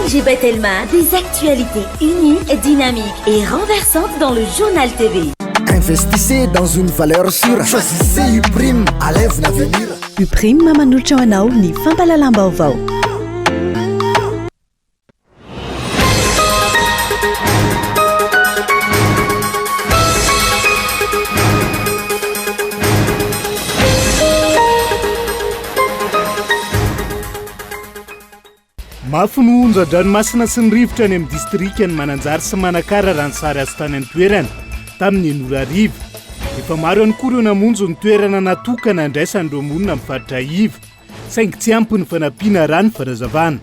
ONG Batelma, des actualités uniques, dynamiques et renversantes dans le Journal TV. Investissez dans une valeur sûre. Choisissez Uprime, Alève l'avenir. Uprime manolotra ho anao ny fampahalalam-baovao. Mafy ny onjan-dranomasina sy ny rivotra any amin'ny distrikan'i Mananjary sy Manakara raha ny sary azo tany an-toerana tamin'ny enina ora hariva. Efa maro ihany koa ireo namonjy ny toerana natokana handraisan'ireo monina amin'ny faritra iva, saingy tsy ampy ny fanampiana raha ny fanazavana.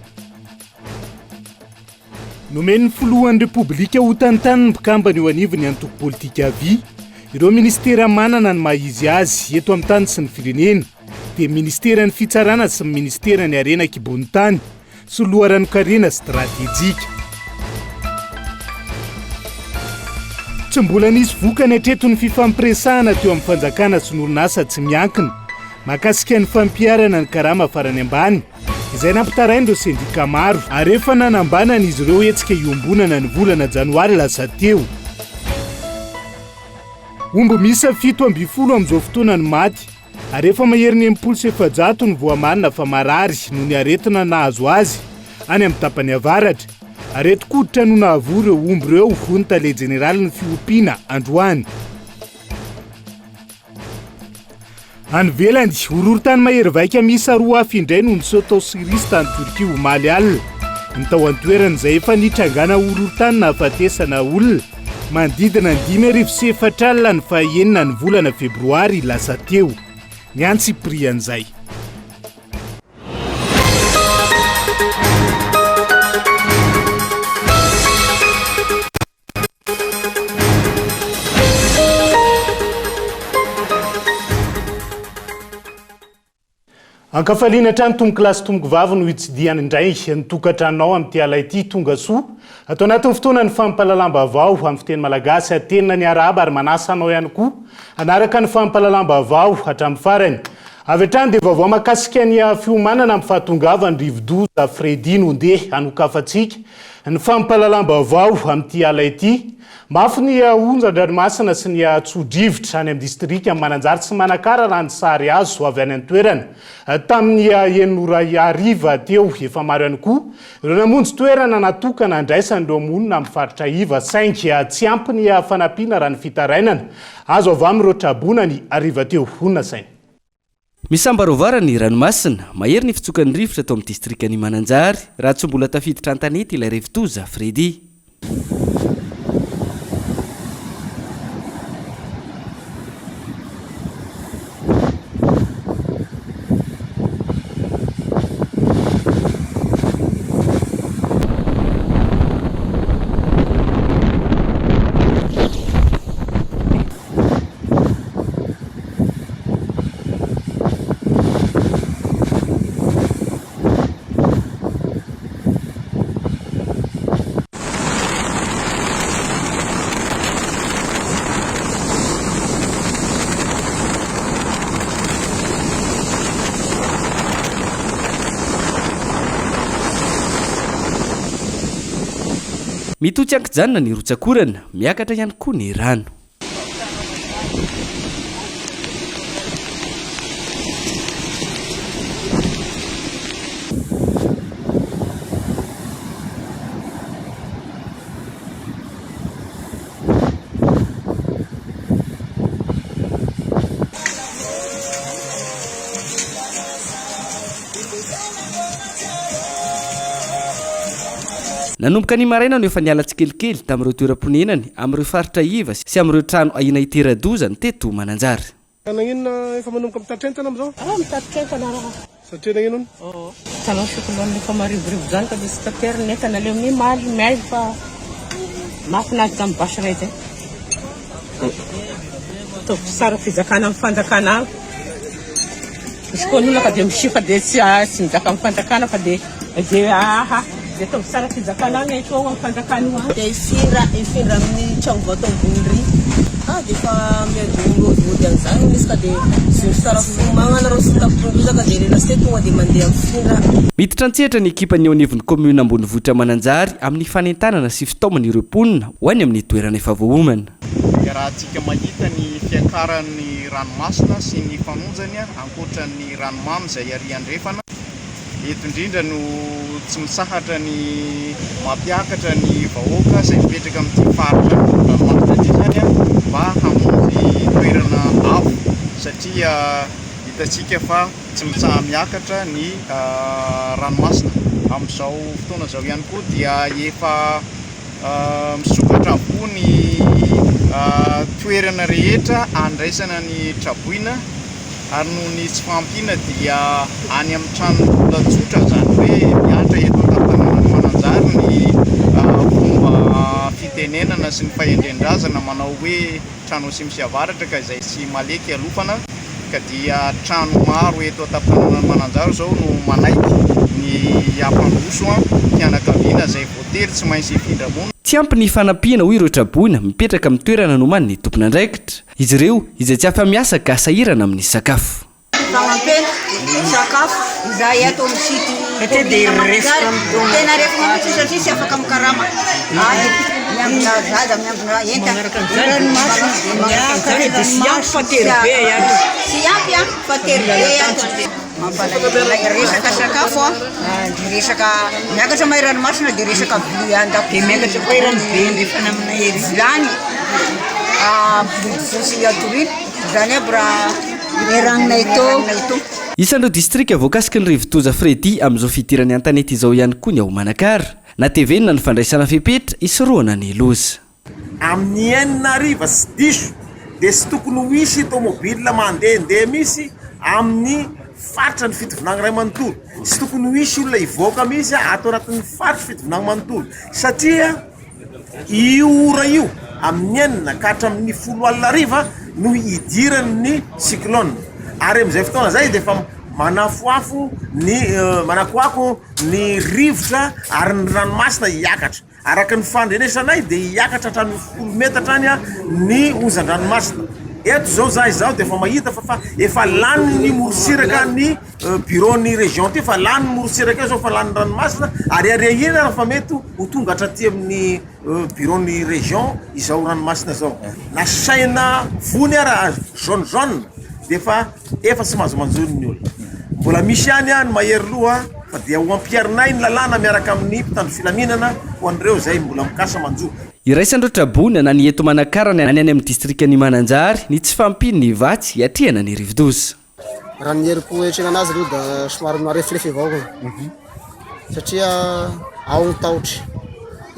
Nomen'ny filohan'ny Repoblika ho tantanin'ny mpikambana eo anivon'ny antoko politika Avi ireo minisitera manana ny maha izy azy eto amin'ny tany sy ny firenena. dia Ministeran'ny Fitsarana sy ny Ministeran'ny Harena an-kibon'ny tany sy Loharanon-karena stratejika. Tsy mbola nisy vokany hatreto ny fifampiresahana teo amin'ny fanjakana sy ny orinasa tsy miankina mahakasika ny fampiharana ny karama farany ambany izay nampitarain'ireo sendika maro ary efa nanambanan'izy ireo hetsika iombonana ny volana janoary lasa teo. Omby miisa 17 amin'izao fotoana no maty ary efa maherin'ny 460 no voamarina fa marary noho ny aretina nahazo azy any amin'ny tapany avaratra. Aretin-koditra no nahavoa ireo omby ireo, hoy ny tale jeneralin'ny fiompiana androany. Any ivelany, horohorontany mahery vaika miisa roa hafa indray no niseho tao Syria sy tany Torkia omaly alina. Ny tao an-toerana izay efa nitrangana horohorontany nahafatesana olona manodidina ny 450 ny fahenina ny volana febroary lasa teo. Ny antsipirian'izay. Ankafaliana hatrany tompokolahy sy tompokovavy no hitsidihana indray ny tokantranonao amin'ity ala ity. Tonga soa ato anatin'ny fotoana ny fampahalalam-baovao amin'ny fiteny malagasy. Atenina ny arahaba ary manasa anao ihany koa hanaraka ny fampahalalam-baovao hatramin'ny farany. Avy hatrany dia vaovao mahakasika ny fiomanana amin'ny fahatongavan'ny rivodoza Freddy no ndeha hanokafantsika Ny fampahalalam-baovao amin'ity ala ity, mafy ny onjan-dranomasina sy ny tso-drivotra any amin'ny distrikan'i Mananjary sy Manakara raha ny sary azo avy any an-toerana tamin'ny enina ora hariva teo. Efa maro ihany koa ireo namonjy toerana natokana handraisan'ireo monina amin'ny faritra iva saingy tsy ampy ny fanampiana raha ny fitarainana azo avy amin'ireo traboina ny hariva teo, hoy ny nasaina. Misambarovara ny ranomasina, mahery ny fitsokan'ny rivotra tao amin'ny distrikan'i Mananjary raha tsy mbola tafiditra an-tanety ilay rivodoza Freddy. Mitohy tsy an-kijanona ny rotsak'orana, miakatra ihany koa ny rano. Nanomboka ny maraina no efa niala tsikelikely tamin'ireo toeram-ponenany amin'ireo faritra iva sy amin'ireo trano ahiana hitera-doza ny teto Mananjary. Ka nagnino efa manomboka mitatitra entana amizao? Ah mitatitra entana raha. Satria nagnino hono? Hitanao cyclone efa marivorivo zany ka dia tsy taterina ny entana aleo mimaly miaivo fa mahafinaritra amin'ny bâche ray zay. Ataovy tsara fizakana amin'ny fanjakana agny. Misy koa ny olona ka dia misifa dia tsy tsy mizaka amin'ny fanjakana fa dia dia aha dia ataovy tsara fizakana agny atao amin'ny fanjakana io agny. Dia hifindra hifindra amin'ny trano vato ambony ry. Ah dia efa miandoha mihaodihaody an'izany izy ka dia tsy misy tsara fiomagnana reo sy tampon-doza ka dia rena sy tonga dia mandeha mifindra. Miditra an-tsehatra ny ekipan'ny eo anivon'ny kaominina ambonivohitra Mananjary amin'ny fanentanana sy fitaomana ireo mponina ho any amin'ny toerana efa voaomana. Iarahantsika mahita ny fiakaran'ny ranomasina sy ny fanonjany ankoatra ny ranomamy izay ary andrefana. Eto indrindra no tsy mitsahatra ny mampiakatra ny vahoaka izay mipetraka amin'ity faritra amoron-dranomasina ity izany mba hamonjy toerana avo satria hitantsika fa tsy mitsaha-miakatra ny ranomasina. Amin'izao fotoana izao ihany koa dia efa misokatra avokoa ny toerana rehetra andraisana ny traboina ary noho ny tsy fahampiana dia any amin'ny tranon'olona tsotra, izany hoe mihatra eto an-tampon-tanànan'i Mananjary ny fomba fitenenana sy ny fahendren-drazana manao hoe trano atsimo sy avaratra ka izay tsy maleky alofana ka dia trano maro eto an-tampon-tanànan'i Mananjary izao no manaiky ny hampandroso fianakaviana izay voatery tsy maintsy hifindra monina. Tsy ampy ny fanampiana hoy ireo traboina mipetraka amin'ny toerana nomanin'ny tompon'andraikitra. Izy ireo izay tsy afa-miasa ka sahirana amin'ny sakafo. Fagnampena, sakafo, izahay ato amin'ny site commune Mananjary, tena reraka mihitsy satria tsy afaka mikarama, ary miambina zaza, miambina entana, ranomasina, tsy ampy an, fa tery be ato. Mampalahelo anay resaka sakafo an, dia resaka miakatra may ranomasina dia resaka vilia an-dakozia, miakatra koa rano be andrefana aminay ery, vilany, borosy atoriana, izany aby raha eragninay tô. Isan'ireo distrika voakasiky ny rivodoza Freddy amin'izao fidirany an-tanety izao ihany koa ny ao Manakara. Natevenina ny fandraisana fepetra hisorohana ny loza. Amin'ny enina hariva sy diso dia tsy tokony ho hisy tomobile mandehandeha mihitsy amin'ny faritra ny Fitovinagny iray manontolo. Tsy tokony ho hisy olona hivoaka mihitsy ato anatin'ny faritry Fitovinagny manontolo satria io ora io amin'ny enina ka hatramin'ny folo alina hariva no hidiran'ny cyclone ary amin'izay fotoana izay dia efa manafoafo ny manakoako ny rivotra ary ny ranomasina hiakatra. Araka ny fandrenesanay dia hiakatra hatrany folo metatra any ny onjan-dranomasina. Eto izao za izaho dia efa mahita fa fa efa lanin'ny morontsiraka ny bureau ny région ty efa lany ny morontsiraka eo zao efa lanin'ny ranomasina ary ary ahiana ary fa mety ho tonga hatraty amin'ny bureau ny région izao ranomasina izao. Nasaina vony ara jaune jaune dia efa efa tsy mahazo manjono ny olona. Mbola misy ihany ny mahery loha fa dia ho ampiharinay ny lalàna miaraka amin'ny mpitandro filaminana ho an'ireo izay mbola mikasa manjo. Iraisan'ireo traboina na ny eto Manakara na ny any amin'ny distrikan'i Mananjary ny tsy fahampian'ny vatsy hiatrehana ny rivodoza. Raha ny herim-po hiatrehana anazy aloha da somary mareforefo avao satria ao ny tahotra,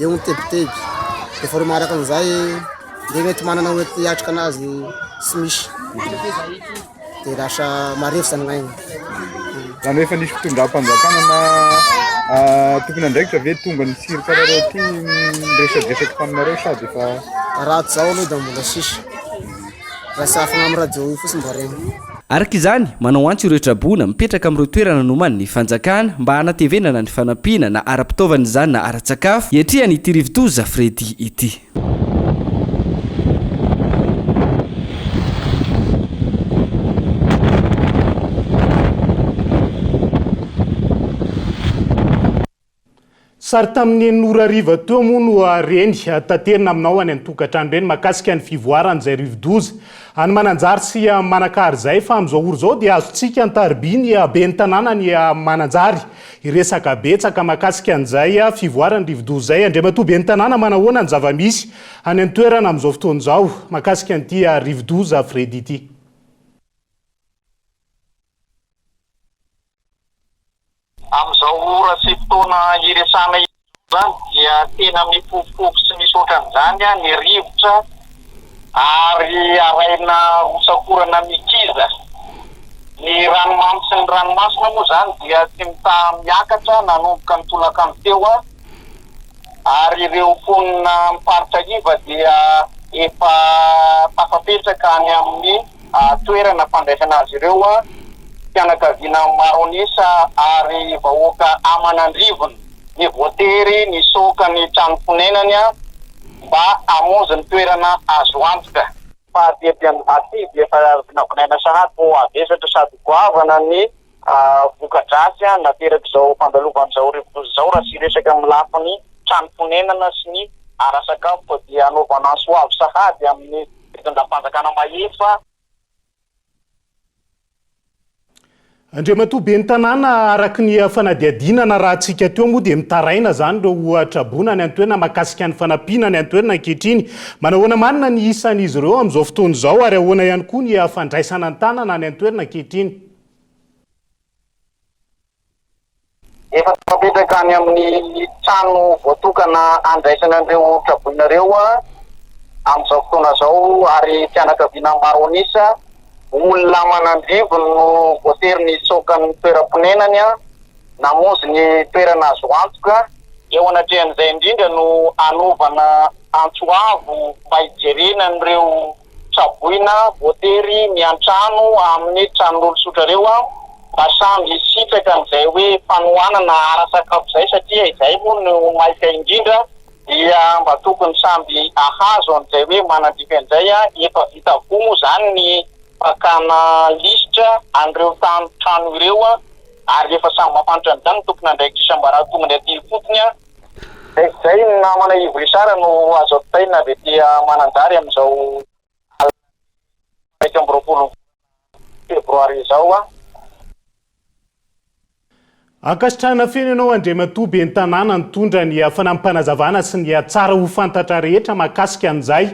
eo ny tebiteby, de faharoa manaraka an'izay ndre mety manana ho enti hiatrika anazy tsy misy de lasa marefo zany gn'aigna. Zany hoe efa nisy fitondram-panjakana na tompon'andraikitra ve tonga nitsirika anareo aty niresadresaka taminareo sa dia efa. Raha tsy zao aloha da mbola sisy. Raha tsy afagna amin'ny radio io fotsiny mba regny. Araka izany, manao antso ireo traboina mipetraka amin'ireo toerana nomanin'ny fanjakana mba hanatevenana ny fanampiana na ara-pitaovana izany na ara-tsakafo hiatrehana ity rivodoza Freddy ity. Sary tamin'ny enina ora hariva teo moa no reny taterina aminao any an-tokantrano ireny mahakasika ny fivoaran'izay rivodoza any Mananjary sy Manakara izay fa amin'izao ora izao dia azontsika an-tariby ny ben'ny tanànan'i Mananjary hiresaka betsaka mahakasika an'izay fivoaran'ny rivodoza izay. Andriamatoa ben'ny tanàna, manahoana ny zava-misy any an-toerana amin'izao fotoana izao mahakasika an'ity rivodoza Freddy ity? Amin'izao ora sy fotoana iresahana izao izany dia tena mifofofofo sy misy ohatran'izany ny rivotra ary arahina rotsak'orana mikiza. Ny ranomamy sy ny ranomasina moa izany dia tsy mitsaha-miakatra nanomboka ny tolakandro teo ary ireo mponina amin'ny faritra iva dia efa tafapetraka any amin'ny toerana fandraisana azy ireo, fianakaviana maro an'isa ary vahoaka aman'andrivony ny voatery nisoaka ny trano fonenany. mba hamonjy ny toerana azo antoka. Fa aty aty dia efa vinavinaina sahady ho havesatra sady goavana ny voka-dratsy naterak'izao fandalovan'izao rivodoza izao raha tsy hiresaka amin'ny lafiny trano fonenana sy ny ara-sakafo fa dia hanaovana antso avo sahady amin'ny fitondram-panjakana mahefa. Andriamatoa Ben'ny Tanàna, araka ny fanadihadiana narahantsika teo moa dia mitaraina izany ireo traboina any an-toerana mahakasika ny fanampiana any an-toerana ankehitriny. Manahoana marina ny isan'izy ireo amin'izao fotoana izao ary ahoana ihany koa ny fandraisana an-tanana any an-toerana ankehitriny? Efa tafapetraka any amin'ny trano voatokana handraisana an'ireo traboina ireo amin'izao fotoana izao ary fianakaviana maro an'isa, olona aman'andrivony no voatery nitsoaka ny toeram-ponenany namonjy ny toerana azo antoka. Eo anatrehan'izay indrindra no hanaovana antso avo mba hijerena an'ireo Traboina voatery miantrano amin'ny tranon'olon-tsotra ireo mba samby hisitraka an'izay hoe fanohanana ara-sakafo izay satria izay moa no maika indrindra dia mba tokony samby ahazo an'izay hoe manandrify an'izay. Efa vita avokoa moa izany ny fakana lisitra an'ireo trano ireo ary efa samy mahafantatra an'izany ny tompon'andraikitra isam-baratongany aty ifotony. Izay ny namana Yves Richard no azo ampitaina avy aty Mananjary amin'izao alina 21 febroary izao. Ankasitrahana feno ianao Andriamatoa Ben'ny Tanàna nitondra ny fanampim-panazavana sy ny tsara ho fantatra rehetra mahakasika an'izay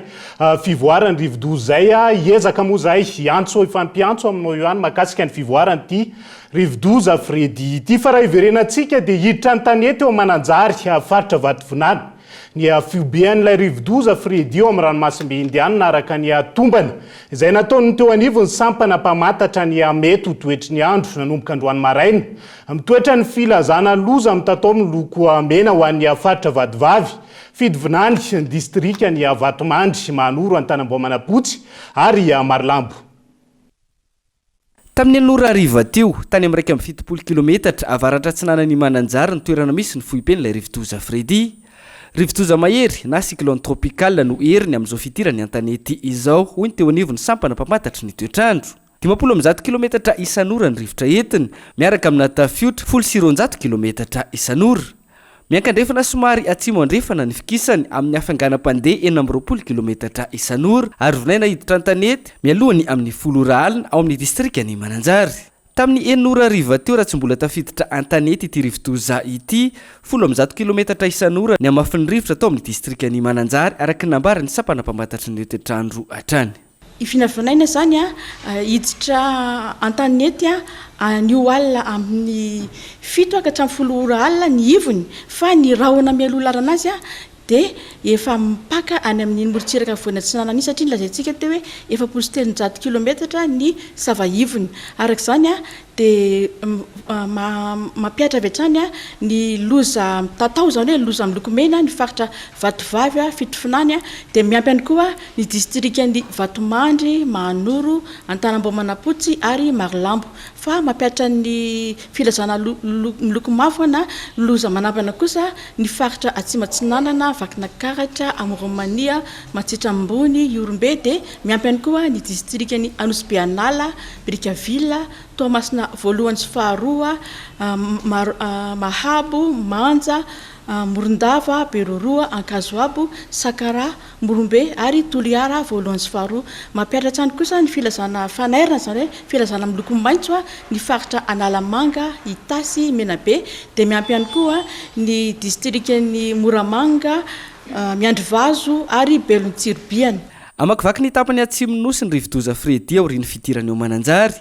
fivoaran'ny rivodoza izay. Hiezaka moa izahay hiantso hifampiantso aminao eo ihany mahakasika ny fivoaran'ity Rivodoza Freddy ity fa raha hiverenantsika dia hiditra an-tanety eo Mananjary, faritra Vatovonany. Ny fihobian'ilay rivodoza Freddy eo amin'ny ranomasimbe Indianina araka ny tombana izay nataon'ny teo anivon'ny sampana mpamantatra ny mety ho toetry ny andro nanomboka androany maraina. Mitoetra ny filazana loza mitatao miloko mena ho an'ny faritra Vatovavy, Fitovinany, ny distrikan'i Vatomandry, Mahanoro, Antanambao Manampotsy ary Marolambo. Tamin'ny enina ora hariva teo, tany amin'ny 71 kilometatra avaratra atsinanan'i Mananjary ny toerana misy ny foiben'ilay rivodoza Freddy. Rivodoza mahery na cyclone tropical no heriny amin'izao fidirany an-tanety izao, hoy ny teo anivon'ny sampana mpamantatry ny toetr'andro. 150 kilometatra isan'ora ny rivotra entiny, miaraka amina tafiotra 210 kilometatra isan'ora. Miankandrefana somary atsimo andrefana ny fikisany amin'ny hafainganam-pandeha 26 kilometatra isan'ora ary vonaina hiditra an-tanety mialohan'ny amin'ny folo ora alina ao amin'ny distrikan'i Mananjary. Tamin'ny enina ora hariva teo raha tsy mbola tafiditra an-tanety ity rivodoza ity, 110 kilometatra isan'ora ny hamafin'ny rivotra tao amin'ny distrikan'i Mananjary araka ny nambaran'ny sampana mpamantatry ny toetr'andro hatrany. I Vinavinaina izany hiditra an-tanety anio alina amin'ny fito ka hatramin'ny folo ora alina ny ivony fa ny rahona mialoha lalana azy dia efa mipaka any amin'iny morontsiraka afovoany atsinanana iny satria nolazaintsika teo hoe 340 kilometatra ny sava ivony. Araka izany dia mampihatra avy hatrany ny loza mitatao, izany hoe loza miloko mena ny faritra Vatovavy, Fitovinany, dia miampy ihany koa ny distrikan'i Vatomandry, Mahanoro, Antanambao Manampotsy ary Marolambo. Fa mampihatra ny filazana miloko mavo na loza manambana kosa ny faritra Atsimo Atsinanana, Vakinakaratra, Amoron'i Mania, Matsiatra Ambony, Ihorombe dia miampy ihany koa ny distrikan'i Anosibe An'ala, Brickaville, Toamasina voalohany sy faharoa, Mahabo, Manja, Morondava, Beroroha, Ankazoabo, Sakaraha, Morombe ary Toliara voalohany sy faharoa. Mampihatra hatrany kosa ny filazana fanairana, izany hoe filazana miloko maitso ny faritra Analamanga, Itasy, Menabe, dia miampy ihany koa ny distrikan'i Moramanga, Miandrivazo ary Belontsiribihana. Hamakivaky ny tapany atsimon'ny Nosy ny rivodoza Freddy aorian'ny fidirany ao Mananjary.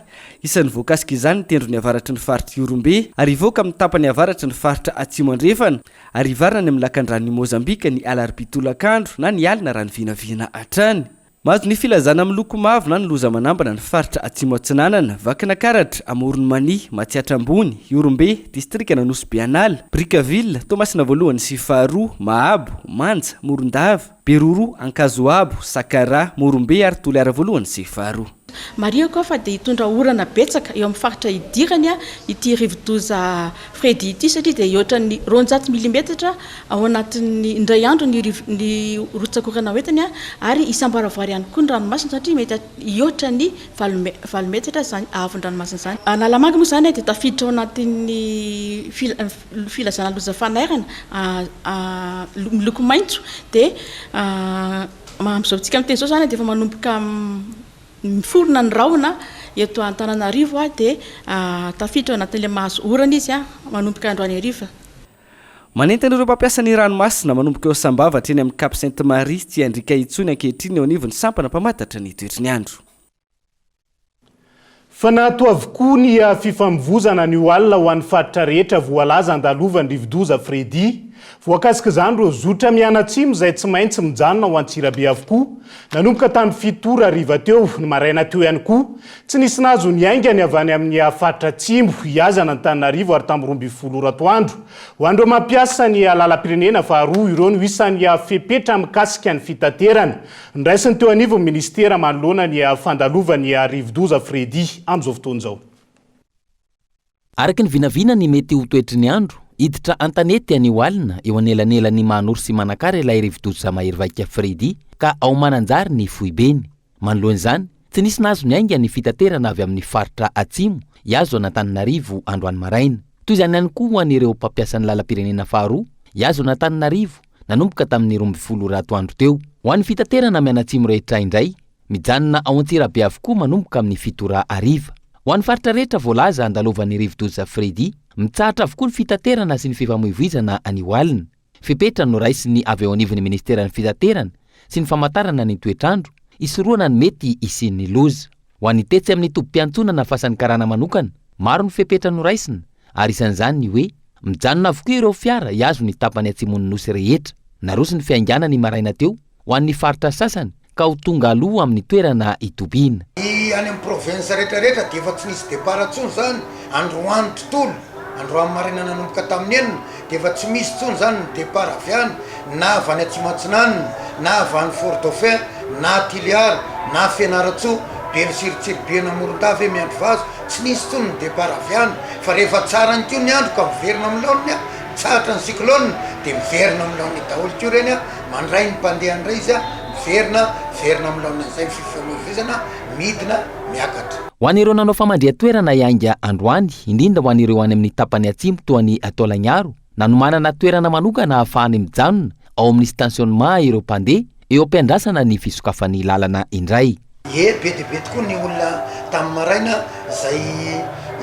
Isan'ny voakasika izany ny tendrony avaratry ny faritr'i Ihorombe ary hivoaka amin'ny tapany avaratry ny faritra Atsimo Andrefana ary hivarina any amin'ny lakandranon'i Mozambika ny alarobia tolakandro na ny alina raha ny vinavina hatrany. Mahazo ny filazana miloko mavo na ny loza manambana ny faritra Atsimo Atsinanana, Vakinakaratra, Amoron'i Mania, Matsiatra Ambony, Ihorombe, distrikan'Anosibe An'ala, Brickaville, Toamasina voalohany sy faharoa, Mahabo, Manja, Morondava, Beroroha, Ankazoabo, Sakaraha, Morombe ary Toliara voalohany sy faharoa. Marihiko fa dia hitondra orana betsaka eo amin'ny faritra idirany ity rivodoza Freddy ity satria dia hihoatra ny 200 milimetatra ao anatin'ny indray andro ny ny rotsak'orana hoentiny ary hisamboaravoara ihany koa ny ranomasina satria mety hihoatra ny valo metatra izany haavon-dranomasina izany. Analamanga moa izany dia tafiditra ao anatin'ny filazana loza fanairana miloko maitso dia Amin'izao tsika miteny izao izany dia efa manomboka miforona ny rahona eto Antananarivo dia tafiditra ao anatin'ilay mahazo orana izy manomboka androany hariva. Manentana ireo mpampiasa ny ranomasina manomboka eo Sambava hatreny amin'ny Cap Sainte Marie tsy handriaka intsony ankehitriny eo anivon'ny sampana mpamantatra ny toetry ny andro. Fa naato avokoa ny fifamoivozana anio alina ho an'ny faritra rehetra voalaza andalovan'ny rivodoza Freddy. Voakasik'izany ireo zotra mianatsimo izay tsy maintsy mijanona ao Antsirabe avokoa. Nanomboka tamin'ny fito ora hariva teo, ny maraina teo ihany koa. Tsy nisy nahazo niainga ny avy any amin'ny faritra atsimo hihaza an'Antananarivo ary tamin'ny 12 ora atoandro. Ho an'ireo mampiasa ny lalam-pirenena faharoa, ireo no isan'ny fepetra mikasika ny fitaterana. Noraisin'ny teo anivon'ny minisitera manoloana ny fandalovan'ny rivodoza Freddy amin'izao fotoana izao. Araka ny vinavina ny mety ho toetry ny andro, hiditra an-tanety anio alina eo anelanelan'i Mahanoro sy Manakara ilay rivodoza mahery vaika Freddy ka ao Mananjary ny foibeny. Manoloana izany, tsy nisy nahazo niainga ny fitaterana avy amin'ny faritra Atsimo hihazo an'Antananarivo androany maraina. Toy izany ihany koa ho an'ireo mpampiasa ny lalam-pirenena faharoa hihazo an'Antananarivo nanomboka tamin'ny 12 ora atoandro teo. Ho an'ny fitaterana mianatsimo rehetra indray, mijanona ao Antsirabe avokoa manomboka amin'ny fito ora hariva. Ho an'ny faritra rehetra voalaza handalovan'ny rivodoza Freddy, mitsahatra avokoa ny fitaterana sy ny fifamoivoizana anio alina. Fepetra noraisin'ny avy eo anivon'ny ministeran'ny fitaterana sy ny famantarana ny toetr'andro, hisorohana ny mety hisian'ny loza. Ho an'ny tetsy amin'ny tobim-piantsonana Fasan'ny Karana manokana, maro ny fepetra noraisina ary isan'izany ny hoe mijanona avokoa ireo fiara hihazo ny tapany atsimon'ny Nosy rehetra. Naroso ny fiaingàna ny maraina teo ho an'ny faritra sasany ka ho tonga aloha amin'ny toerana hitobiana. Ny any amin'ny province rehetra rehetra dia efa tsy nisy départ intsony izany androany tontolo, androany maraina nanomboka tamin'ny enina dia efa tsy misy intsony izany ny départ avy any na avy any Atsimo Atsinanana na avy any Fort Dauphin na Toliara na Fianarantsoa, Belo Tsiribihina Morondava ve Miandrivazo, tsy nisy intsony ny départ avy any fa rehefa tsara ihany koa ny andro ka miverina amin'ny laoniny tsahatra ny cyclone dia miverina amin'ny laoniny daholo koa ireny mandray ny mpandeha indray izy miverina miverina amin'ny laoniny izay ny fifamoivoizana midina miakatra. Ho an'ireo nanao famandrihan-toerana hiainga androany, indrindra ho an'ireo any amin'ny tapany atsimo toa an'i Taolagnaro, Nanomanana toerana manokana ahafahany mijanona ao amin'ny stationnement ireo mpandeha eo am-piandrasana ny fisokafan'ny lalana indray. Ie, be dia be tokoa ny olona tamin'ny maraina izay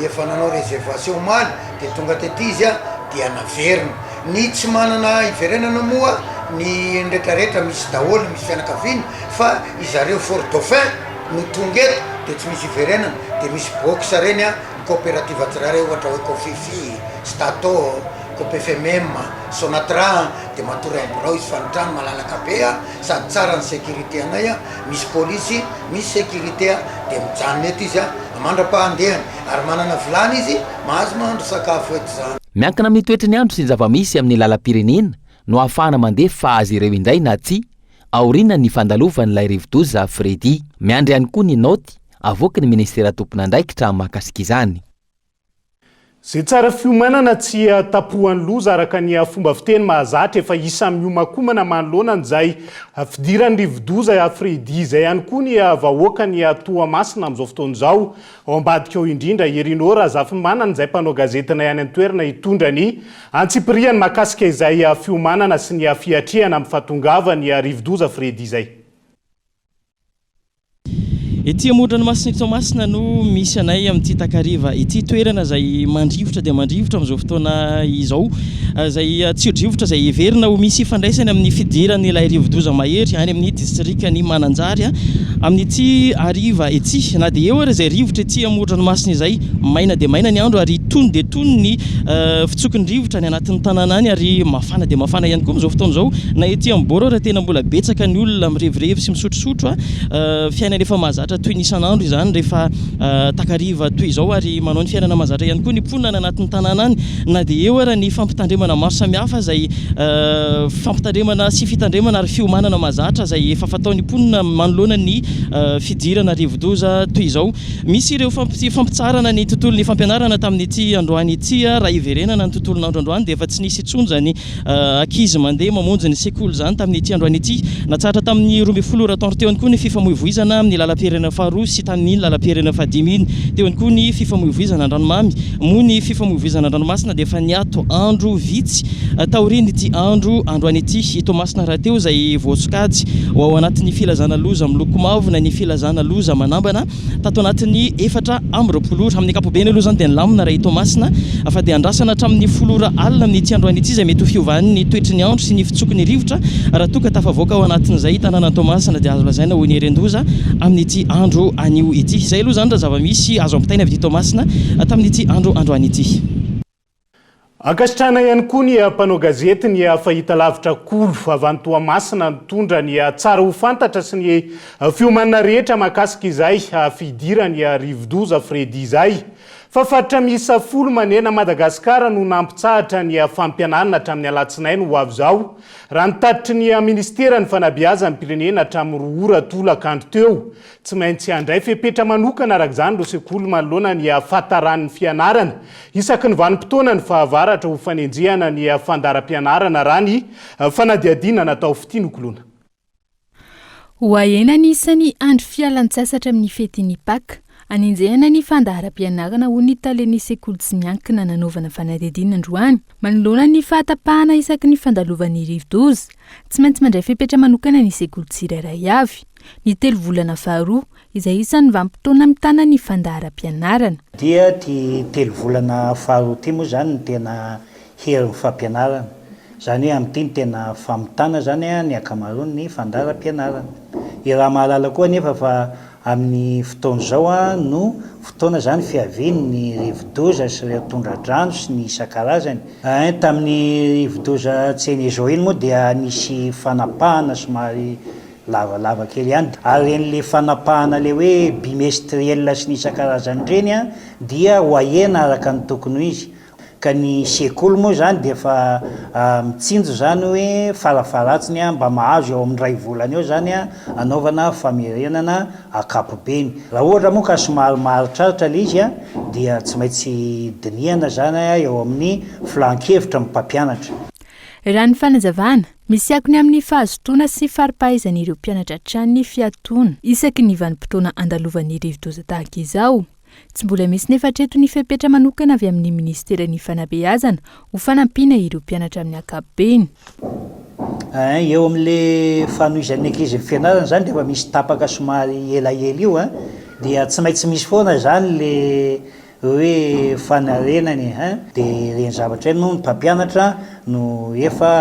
efa nanao réservation omaly dia tonga tety izy dia naverina. Ny tsy manana hiverenana moa ny retraretra misy daholo, misy fianakaviana fa izareo Fort Dauphin no tonga eto dia tsy misy hiverenana dia misy box ireny ny coopérative tsirairay ohatra hoe Cofifi, Stato, Copfmm, Sonatra dia matory amin'ny birao izy fa ny trano malalaka be sady tsara ny sécurité anay misy polisy misy sécurité dia mijanona eto izy mandra-pahandehany ary manana vilany izy mahazo mahandro sakafo eto izany. Miankina amin'ny toetry ny andro sy ny zava-misy amin'ny lalam-pirenena no ahafahana mandefa azy ireo indray na tsia aorianan'ny fandalovan'ilay rivodoza Freddy. Miandry ihany koa ny naoty avoaky ny minisitera tompon'andraikitra mahakasika izany. Izay tsara fiomanana tsy tapohan'ny loza araka ny fomba fiteny mahazatra efa isan'ny miomankomana manoloana an'izay fidiran'ny rivodoza Freddy izay ihany koa ny vahoakan'i Toamasina amin'izao fotoana izao. Ao ambadika ao indrindra i Rino Razafimanana izay mpanao gazetinay any an-toerana hitondra ny antsipiriany mahakasika izay fiomanana sy ny fiatrehana amin'ny fahatongavan'ny rivodoza Freddy izay. Ety amoron-dranomasin'i Toamasina no misy anay amin'ity takariva ity. Toerana izay mandrivotra dia mandrivotra amin'izao fotoana izao. Izay tsio-drivotra izay heverina ho misy ifandraisany amin'ny fidiran'ilay rivodoza mahery any amin'ny distrikan'i Mananjary amin'ity hariva ity. Na dia eo ary izay rivotra ety amoron-dranomasina izay, maina dia maina ny andro ary tony dia tony ny fitsoky ny rivotra any anatin'ny tanàna any ary mafana dia mafana ihany koa amin'izao fotoana izao. Na ety amin'ny bord ary tena mbola betsaka ny olona mirevirevy sy misotrosotro. Fiainana efa mahazatra. toy ny isan'andro izany rehefa takariva toy izao ary manao ny fiainana mahazatra ihany koa ny mponina any anatin'ny tanàna any na dia eo ara ny fampitandremana maro samihafa izay fampitandremana sy fitandremana ary fiomanana mahazatra izay efa fataon'ny mponina manoloana ny fidirana rivodoza toy izao. Misy ireo fampitsaharana ny tontolon'ny fampianarana tamin'ity androany ity. Raha hiverenana ny tontolon'andro androany dia efa tsy nisy intsony izany ankizy mandeha mamonjy ny sekoly izany tamin'ity androany ity. Natsahatra tamin'ny 12 ora atoandro teo ihany koa ny fifamoivoizana amin'ny lalam-pirenena faharoa sy tamin'iny lalam-pirenena fahadimy iny. Teo ihany koa ny fifamoivoizana an-dranomamy. Moa ny fifamoivoizana an-dranomasina dia efa niato andro vitsy taorian'ity andro androany ity. I Toamasina rahateo izay voasokajy ho ao anatin'ny filazana loza miloko mavo na ny filazana loza manambana tato anatin'ny 24 ora. Amin'ny ankapobeny aloha izany dia nilamina raha i Toamasina fa dia andrasana hatramin'ny folo ora alina amin'ity androany ity izay mety ho fiovan'ny toetry ny andro sy ny fitsoky ny rivotra raha toa ka tafavoaka ao anatin'izay tanànan'i Toamasina dia azo lazaina ho nieren-doza amin'ity andro anio ity. Izay aloha izany raha zava-misy azo ampitaina avy aty Toamasina tamin'ity andro androany ity. Ankasitrahana ihany koa ny mpanao gazety ny fahitalavitra Kolo avy any Toamasina nitondra ny tsara ho fantatra sy ny fiomanana rehetra mahakasika izay fidiran'ny rivodoza Freddy izay. Fa faritra miisa folo manena Madagasikara no nampitsahatra ny fampianarana hatramin'ny alatsinainy ho avy izao, raha ny tatitry ny ministeran'ny fanabeazam-pirenena hatramin'ny roa ora tolakandro teo. Tsy maintsy handray fepetra manokana araka izany ireo sekoly manoloana ny fahataran'ny fianarana isaky ny vanim-potoana ny fahavaratra ho fanenjehana ny fandaharam-pianarana raha ny fanadihadiana natao fitia nokoloina. Ho ahena ny isan'ny andro fialan-tsasatra amin'ny fetin'ny Paka. Hanenjehana ny fandaharam-pianarana hoy ny talen'ny sekoly tsy miankina nanaovana fanadihadiana androany. Manoloana ny fahatapahana isaky ny fandalovan'ny rivodoza, tsy maintsy mandray fepetra manokana ny sekoly tsirairay avy. Ny telo volana faharoa, izay isan'ny vanim-potoana mitana ny fandaharam-pianarana. Dia ity telo volana faharoa ity moa izany no tena herin'ny fampianarana. Izany hoe amin'ity no tena famitana izany ny ankamaroan'ny fandaharam-pianarana. Iaraha-mahalala koa anefa fa amin'ny fotoana izao no fotoana izany fiavian'ny rivodoza sy ireo tondra-drano sy ny isan-karazany. Tamin'ny rivodoza Tsenezo iny moa dia nisy fanapahana somary Lavalava kely ihany. Ary ireny le fanapahana le hoe bimestriel sy ny isan-karazany ireny an, dia ho ahena araka ny tokony ho izy. Ka ny sekoly moa izany dia efa mitsinjo izany hoe farafaharatsiny an, mba mahazo eo amin'ny iray volana eo izany an, anaovana famerenana ankapobeny. Raha ohatra moa ka somary maharitraritra ilay izy an, dia tsy maintsy dinihana izany eo amin'ny filan-kevitra ny mpampianatra. Raha ny fanazavana, Misy akony amin'ny fahazotoana sy fari-pahaizan'ireo mpianatra hatrany ny fiatoana isaky ny vanim-potoana andalovan'ny rivodoza tahaka izao. Tsy mbola misy nefa hatreto ny fepetra manokana avy amin'ny minisiteran'ny fanabeazana ho fanampiana ireo mpianatra amin'ny ankapobeny. Ein, eo amin'le fanohizan'ny ankizy ny fianarana zany rehefa misy tapaka somary elaela io an, dia tsy maintsy misy foana zany le hoe fanarenana e hein, de ireny zavatra ireny moa ny mpampianatra no efa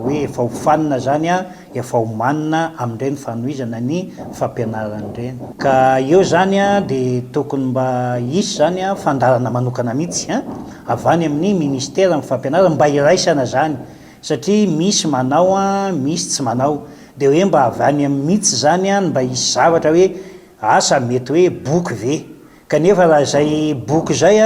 hoe efa hofanina zany an, efa homanina amin'ireny fanohizana ny fampianarana ireny. Ka eo zany an de tokony mba hisy zany an fandaharana manokana mihitsy hein, avy any amin'ny ministeran'ny fampianarana mba hiraisana zany satria misy manao an, misy tsy manao, de hoe mba avy any amin'ny mihitsy zany an mba hisy zavatra hoe asa mety hoe boky ve Kanefa raha izay boky izay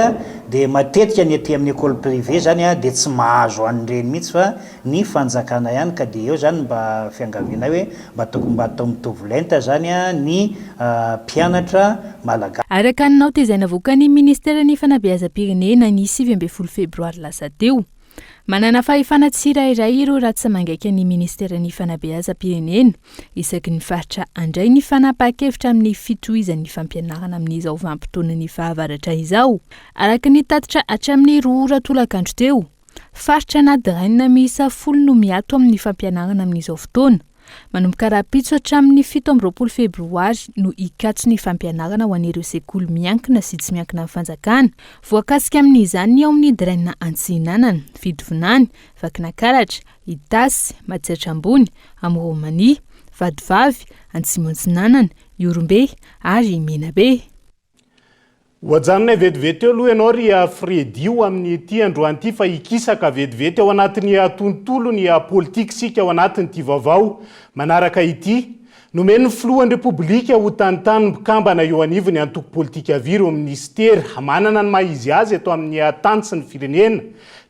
dia matetika ny aty amin'ny école privée izany dia tsy mahazo an'ireny mihitsy fa ny fanjakana ihany ka dia eo izany mba fiangavianay hoe mba tokony mba atao mitovy lenta izany ny mpianatra malagasy. Araka ny naoty izay navoakan'ny Ministeran'ny Fanabeazam-pirenena ny 19 febroary lasa teo, Manana fahefana tsirairay ireo ratsa-mangaika ny Ministeran'ny Fanabeazam-pirenena isaky ny faritra handray ny fanapahan-kevitra amin'ny fitohizan'ny fampianarana amin'izao vanim-potoanan'ny fahavaratra izao. Araka ny tatitra hatramin'ny roa ora tolakandro teo, faritra na drain miisa folo no miato amin'ny fampianarana amin'izao fotoana. Manomboka rahampitso hatramin'ny 27 febroary no hikatso ny fampianarana ho an'ireo sekoly miankina sy tsy miankina amin'ny fanjakana. Voakasika amin'izany ny ao amin'ny Dren Antsihinanana, Fitovinany, Vakinakaratra, Itasy, Matsiatra Ambony, Amoron'i Mania, Vatovavy, Antsimo Antsinanana, Ihorombe ary Menabe. Ho ajanonay vetivety eo aloha ianao ry Freddy ho amin'ity androany ity fa hikisaka vetivety ao anatin'ny tontolon'ny politika isika ao anatin'ity vaovao manaraka ity. Nomen'ny filohan'ny Repoblika ho tantanin'ny mpikambana eo anivon'ny antoko politika havia ireo minisitera manana ny maha izy azy eto amin'ny tany sy ny firenena,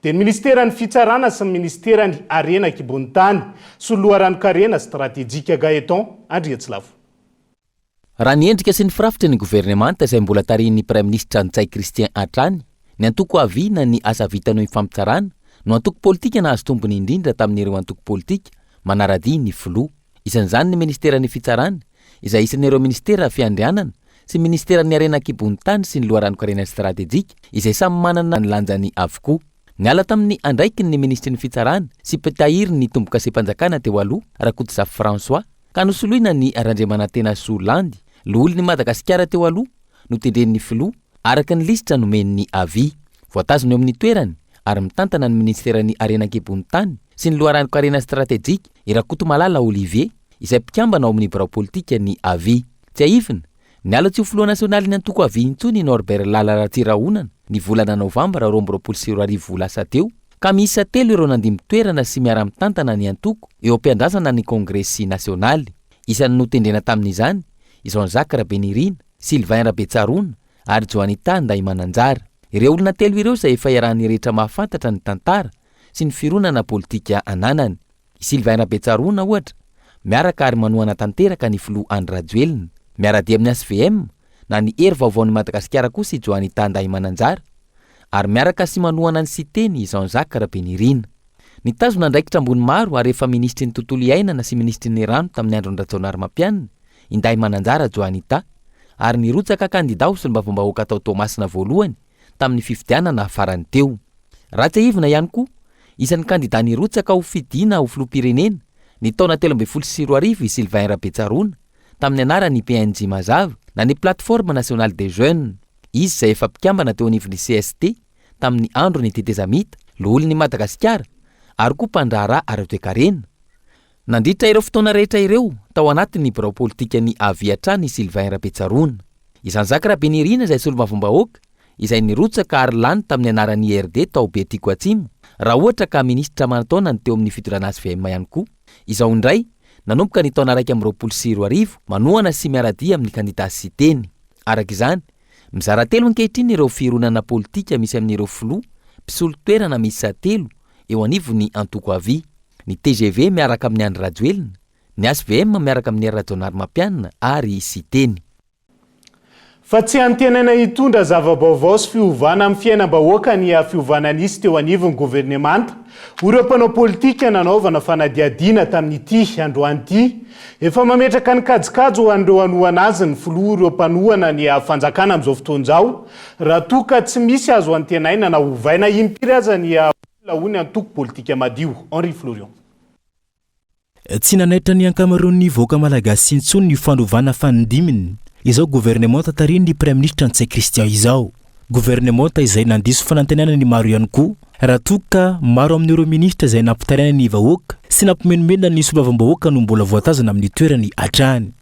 dia ny minisiteran'ny Fitsarana sy ny minisiteran'ny Harena an-kibon'ny tany sy ny loharanon-karena stratejika Gaëtan Andriatsilavo. Raha ny endrika sy ny firafitry ny governemanta izay mbola tarihin'ny Praiminisitra Ntsay Christian hatrany, ny antoko Avi na ny Asa Vita Noho ny Fampitsarana no antoko politika nahazo tombony indrindra tamin'ireo antoko politika manara-dia ny filoha. Isan'izany ny minisiteran'ny Fitsarana, izay isan'ireo minisitera fiandrianana, sy ny minisiteran'ny Harena an-kibon'ny tany sy ny loharanon-karena stratejika, izay samy manana ny lanjany avokoa. Niala tamin'ny andraikiny ny minisitry ny Fitsarana sy mpitahiry ny tombokasem-panjakana teo aloha, Rakotozafy François, ka nosoloina ny Randriamanantenasoa Landy, loholon'i Madagasikara teo aloha, notendren'ny filoha, araka ny lisitra nomen'ny avi. Voatazona eo amin'ny toerany ary mitantana ny minisiteran'ny Harena an-kibon'ny tany sy ny loharanon-karena stratejika i Rakotomalala Olivier, izay mpikambana ao amin'ny birao politikan'ny avi. Tsiahivina, niala tsy ho filoha nasionalin'ny antoko avi intsony i Norbert Lala Ratsirahonana ny volana novambra 2022 lasa teo, ka miisa telo ireo nandimby toerana sy miara-mitantana ny antoko eo am-piandrasana ny kongresy nasionaly. Isan'ny notendrena tamin'izany i Jean Jacques Rabenirina, Sylvain Rabetsaroana ary Johanita Ndahimananjara. Ireo olona telo ireo izay efa iarahan'ny rehetra mahafantatra ny tantara sy ny fironana politika ananany. I Sylvain Rabetsaroana, ohatra, miaraka ary manohana tanteraka ny filoha Andry Rajoelina. Miara-dia amin'ny HVM na ny Hery Vaovaon'i Madagasikara kosa i Johanita Ndahimananjara ary miaraka sy manohana an'i Siteny i Jean Jacques Rabenirina. Nitazona andraikitra ambony maro ary efa minisitry ny Tontolo iainana sy minisitry ny Rano tamin'ny andron-dRajaonarimampianina i Ndahimananjara Johanita ary nirotsaka kandida ho solombavambahoaka tao Toamasina voalohany tamin'ny fifidianana farany teo. Raha tsiahivina ihany koa, isan'ny kandida nirotsaka ho fidiana ho filoham-pirenena ny taona 2013 i Sylvain Rabetsaroana tamin'ny anaran'ny PNJ Mazava na ny Plateforme Nationale des Jeunes. Izy izay efa mpikambana teo anivon'ny cst tamin'ny andron'ny tetezamita, loholon'i Madagasikara ary koa mpandraharaha ara-toekarena. Nandritra ireo fotoana rehetra ireo, tao anatin'ny birao politikan'ny avi hatrany i Sylvain Rabetsaroana. I Jean Jacques Rabenirina izay solombavambahoaka, izay nirotsaka ary lany tamin'ny anaran'ny IRD tao Betiko Atsimo, raha ohatra ka minisitra aman-taonany teo amin'ny fitondrana hvm ihany koa. Izao indray, nanomboka ny taona 2021, manohana sy miara-dia amin'ny kandida Siteny. Araka izany, mizara telo ankehitriny ireo fironana politika misy amin'ireo filoha mpisolo toerana miisa telo eo anivon'ny antoko avi, ny tgv miaraka amin'i Andry Rajoelina, ny hvm miaraka amin'i Hery Rajaonarimampianina ary i Siteny. Fa tsy antenaina hitondra zava-baovao sy fiovana amin'ny fiainam-bahoaka ny fiovana nisy teo anivon'ny governemanta, hoy ireo mpanao politika nanaovana fanadihadiana tamin'ity androany ity. Efa mametraka ny kajikajy ho an'ireo hanohana azy ny filoha ireo mpanohana ny fanjakana amin'izao fotoana izao, raha toa ka tsy misy azo antenaina na ovaina impiry aza ny olona, hoy ny antoko politika madio. Henri Florian. Tsy nanaitra ny ankamaroan'ny vahoaka malagasy intsony ny fanovana fanindiminy izao governemanta tarihin'ny Praiminisitra Ntsay Christian izao. Governemanta izay nandiso fanantenana ny maro ihany koa raha toa ka maro amin'ireo minisitra izay nampitaraina ny vahoaka sy nampimenomenona ny solombavambahoaka no mbola voatazona amin'ny toerany hatrany.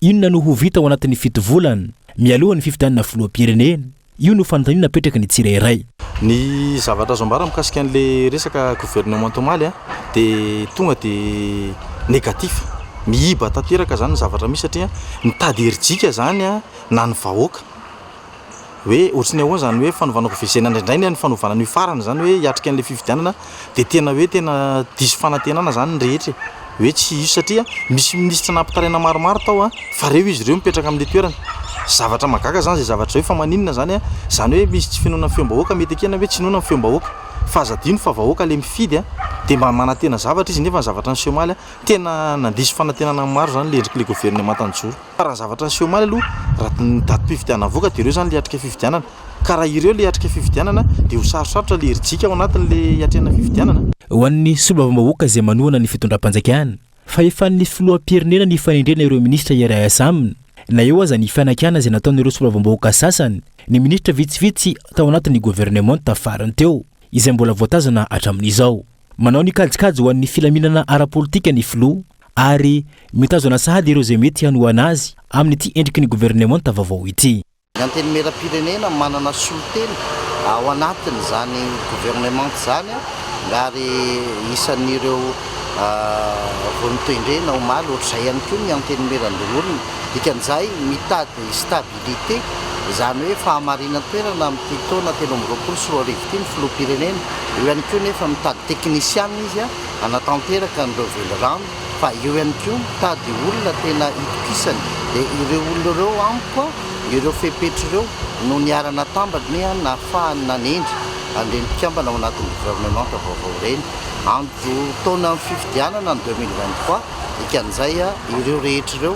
Inona no ho vita ao anatin'ny fito volana mialoha ny fifidianana filoham-pirenena? Io no fanontaniana apetraky ny tsirairay. Ny zavatra azo ambara mikasika an'le resaka gouvernement omaly a, de tonga de négatif, miiba tanteraka zany ny zavatra misy satria mitady herijika zany a na ny vahoaka hoe ohatry ny ahoana zany hoe fanovana gouver- zay nandrindraina ny fanovana an'io farany zany hoe hiatrika an'le fifidianana de tena hoe tena diso fanantenana zany ny rehetra e, hoe tsy hisy satria misy minisitra nampitaraina maromaro tao a, fa reo izy ireo mipetraka amin'le toerana, zavatra mahagaga zany zay zavatra zay hoe fa maninona zany a, zany hoe misy tsy finoana ny feom-bahoaka mety ekena hoe tsy inoana ny feom-bahoaka, fa aza adino fa vahoaka le mifidy a, de mba manantena zavatra izy nefa ny zavatra niseho omaly a, tena nandiso fanantenana ny maro zany le endrik'le governemanta nijoro. Fa raha ny zavatra niseho omaly aloha, raha ny datim-pifidianana avoaka dia ireo izany ilay hiatrika fifidianana. Ka raha ireo ilay hiatrika fifidianana dia ho sarosarotra ilay herijika ao anatin'ilay hiatrehana fifidianana. Ho an'ny solombavambahoaka izay manohana ny fitondram-panjakana, fahefan'ny filoham-pirenena ny fanendrena ireo minisitra hiara-hiasa aminy. Na eo aza ny fanakianana izay nataon'ireo solombavambahoaka sasany, ny minisitra vitsivitsy tao anatin'ny governemanta farany teo, izay mbola voatazona hatramin'izao. Manao ny kajikajy ho an'ny filaminana ara-politika ny filoha ary mitazona sahady ireo izay mety hanohana azy amin'ity endriky ny governemanta vaovao ity. Ny Antenimierampirenena manana solontena ao anatin'izany governemanta izany ary isan'ireo vao notendrena omaly, ohatr'izay ihany koa ny Antenimierandoholona. Dikan'izay, mitady stabilité, izany hoe fahamarinan-toerana amin'ity taona 2023 ity ny Filoham-pirenena. Eo ihany koa nefa mitady teknisiana izy hanatanteraka an'ireo velirano, fa eo ihany koa mitady olona tena itokisany. Dia ireo olona ireo amiko, ireo fepetra ireo no niara-natambany nahafahany nanendry an'ireny mpikambana ao anatin'ny governemanta vaovao ireny. Andro taonan'ny fifidianana ny 2023, dikan'izay ireo rehetra ireo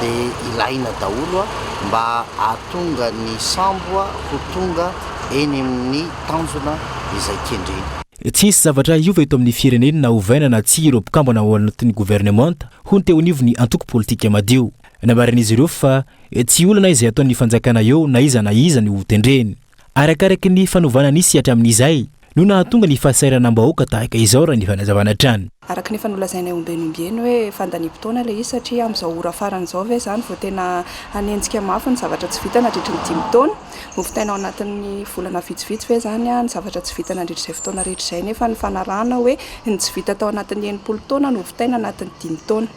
dia ilaina daholo mba hahatonga ny sambo ho tonga eny amin'ny tanjona izay kendreny. Tsy hisy zavatra hiova eto amin'ny firenena na ovaina na tsia ireo mpikambana ao anatin'ny governemanta, hoy ny teo anivon'ny antoko politika Madio. Nambaran'izy ireo fa tsy olana izay ataon'ny fanjakana eo na iza na iza no hotendreny. Arakaraky ny fanovana nisy hatramin'izay no nahatonga ny fahasahiranam-bahoaka tahaka izao raha ny fanazavana hatrany. Araka ny efa nolazainay ombieny ombieny hoe fandaniam-potoana ilay izy satria amin'izao ora farany izao ve izany vao tena hanenjika mafy ny zavatra tsy vita nandritry ny dimy taona? Hovitaina ao anatin'ny volana vitsivitsy ve izany ny zavatra tsy vita nandritra izay fotoana rehetra izay nefa nifanarahana hoe ny tsy vita tao anatin'ny 60 taona no hovitaina anatin'ny dimy taona?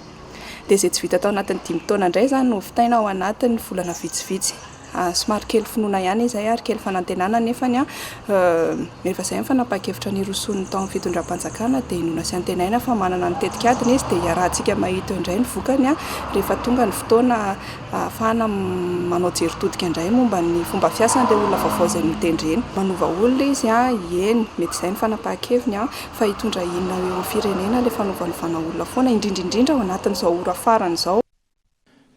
Dia izay tsy vita tao anatin'ny dimy taona indray izany no hovitaina ao anatin'ny volana vitsivitsy. Somary kely finoana ihany izay ary kely fanantenana nefany rehefa izay ny fanapahan-kevitra nirosoan'ny tao amin'ny fitondram-panjakana dia inoana sy antenaina fa manana ny tetikadiny izy dia iarahantsika mahita eo indray ny vokany rehefa tonga ny fotoana ahafahana manao jery todika indray momba ny fomba fiasan'ilay olona vaovao izay notendrena. Manova olona izy, eny, mety izay ny fanapahan-keviny fa hitondra inona eo amin'ny firenena ilay fanovanovana olona foana, indrindra indrindra ao anatin'izao ora farany izao.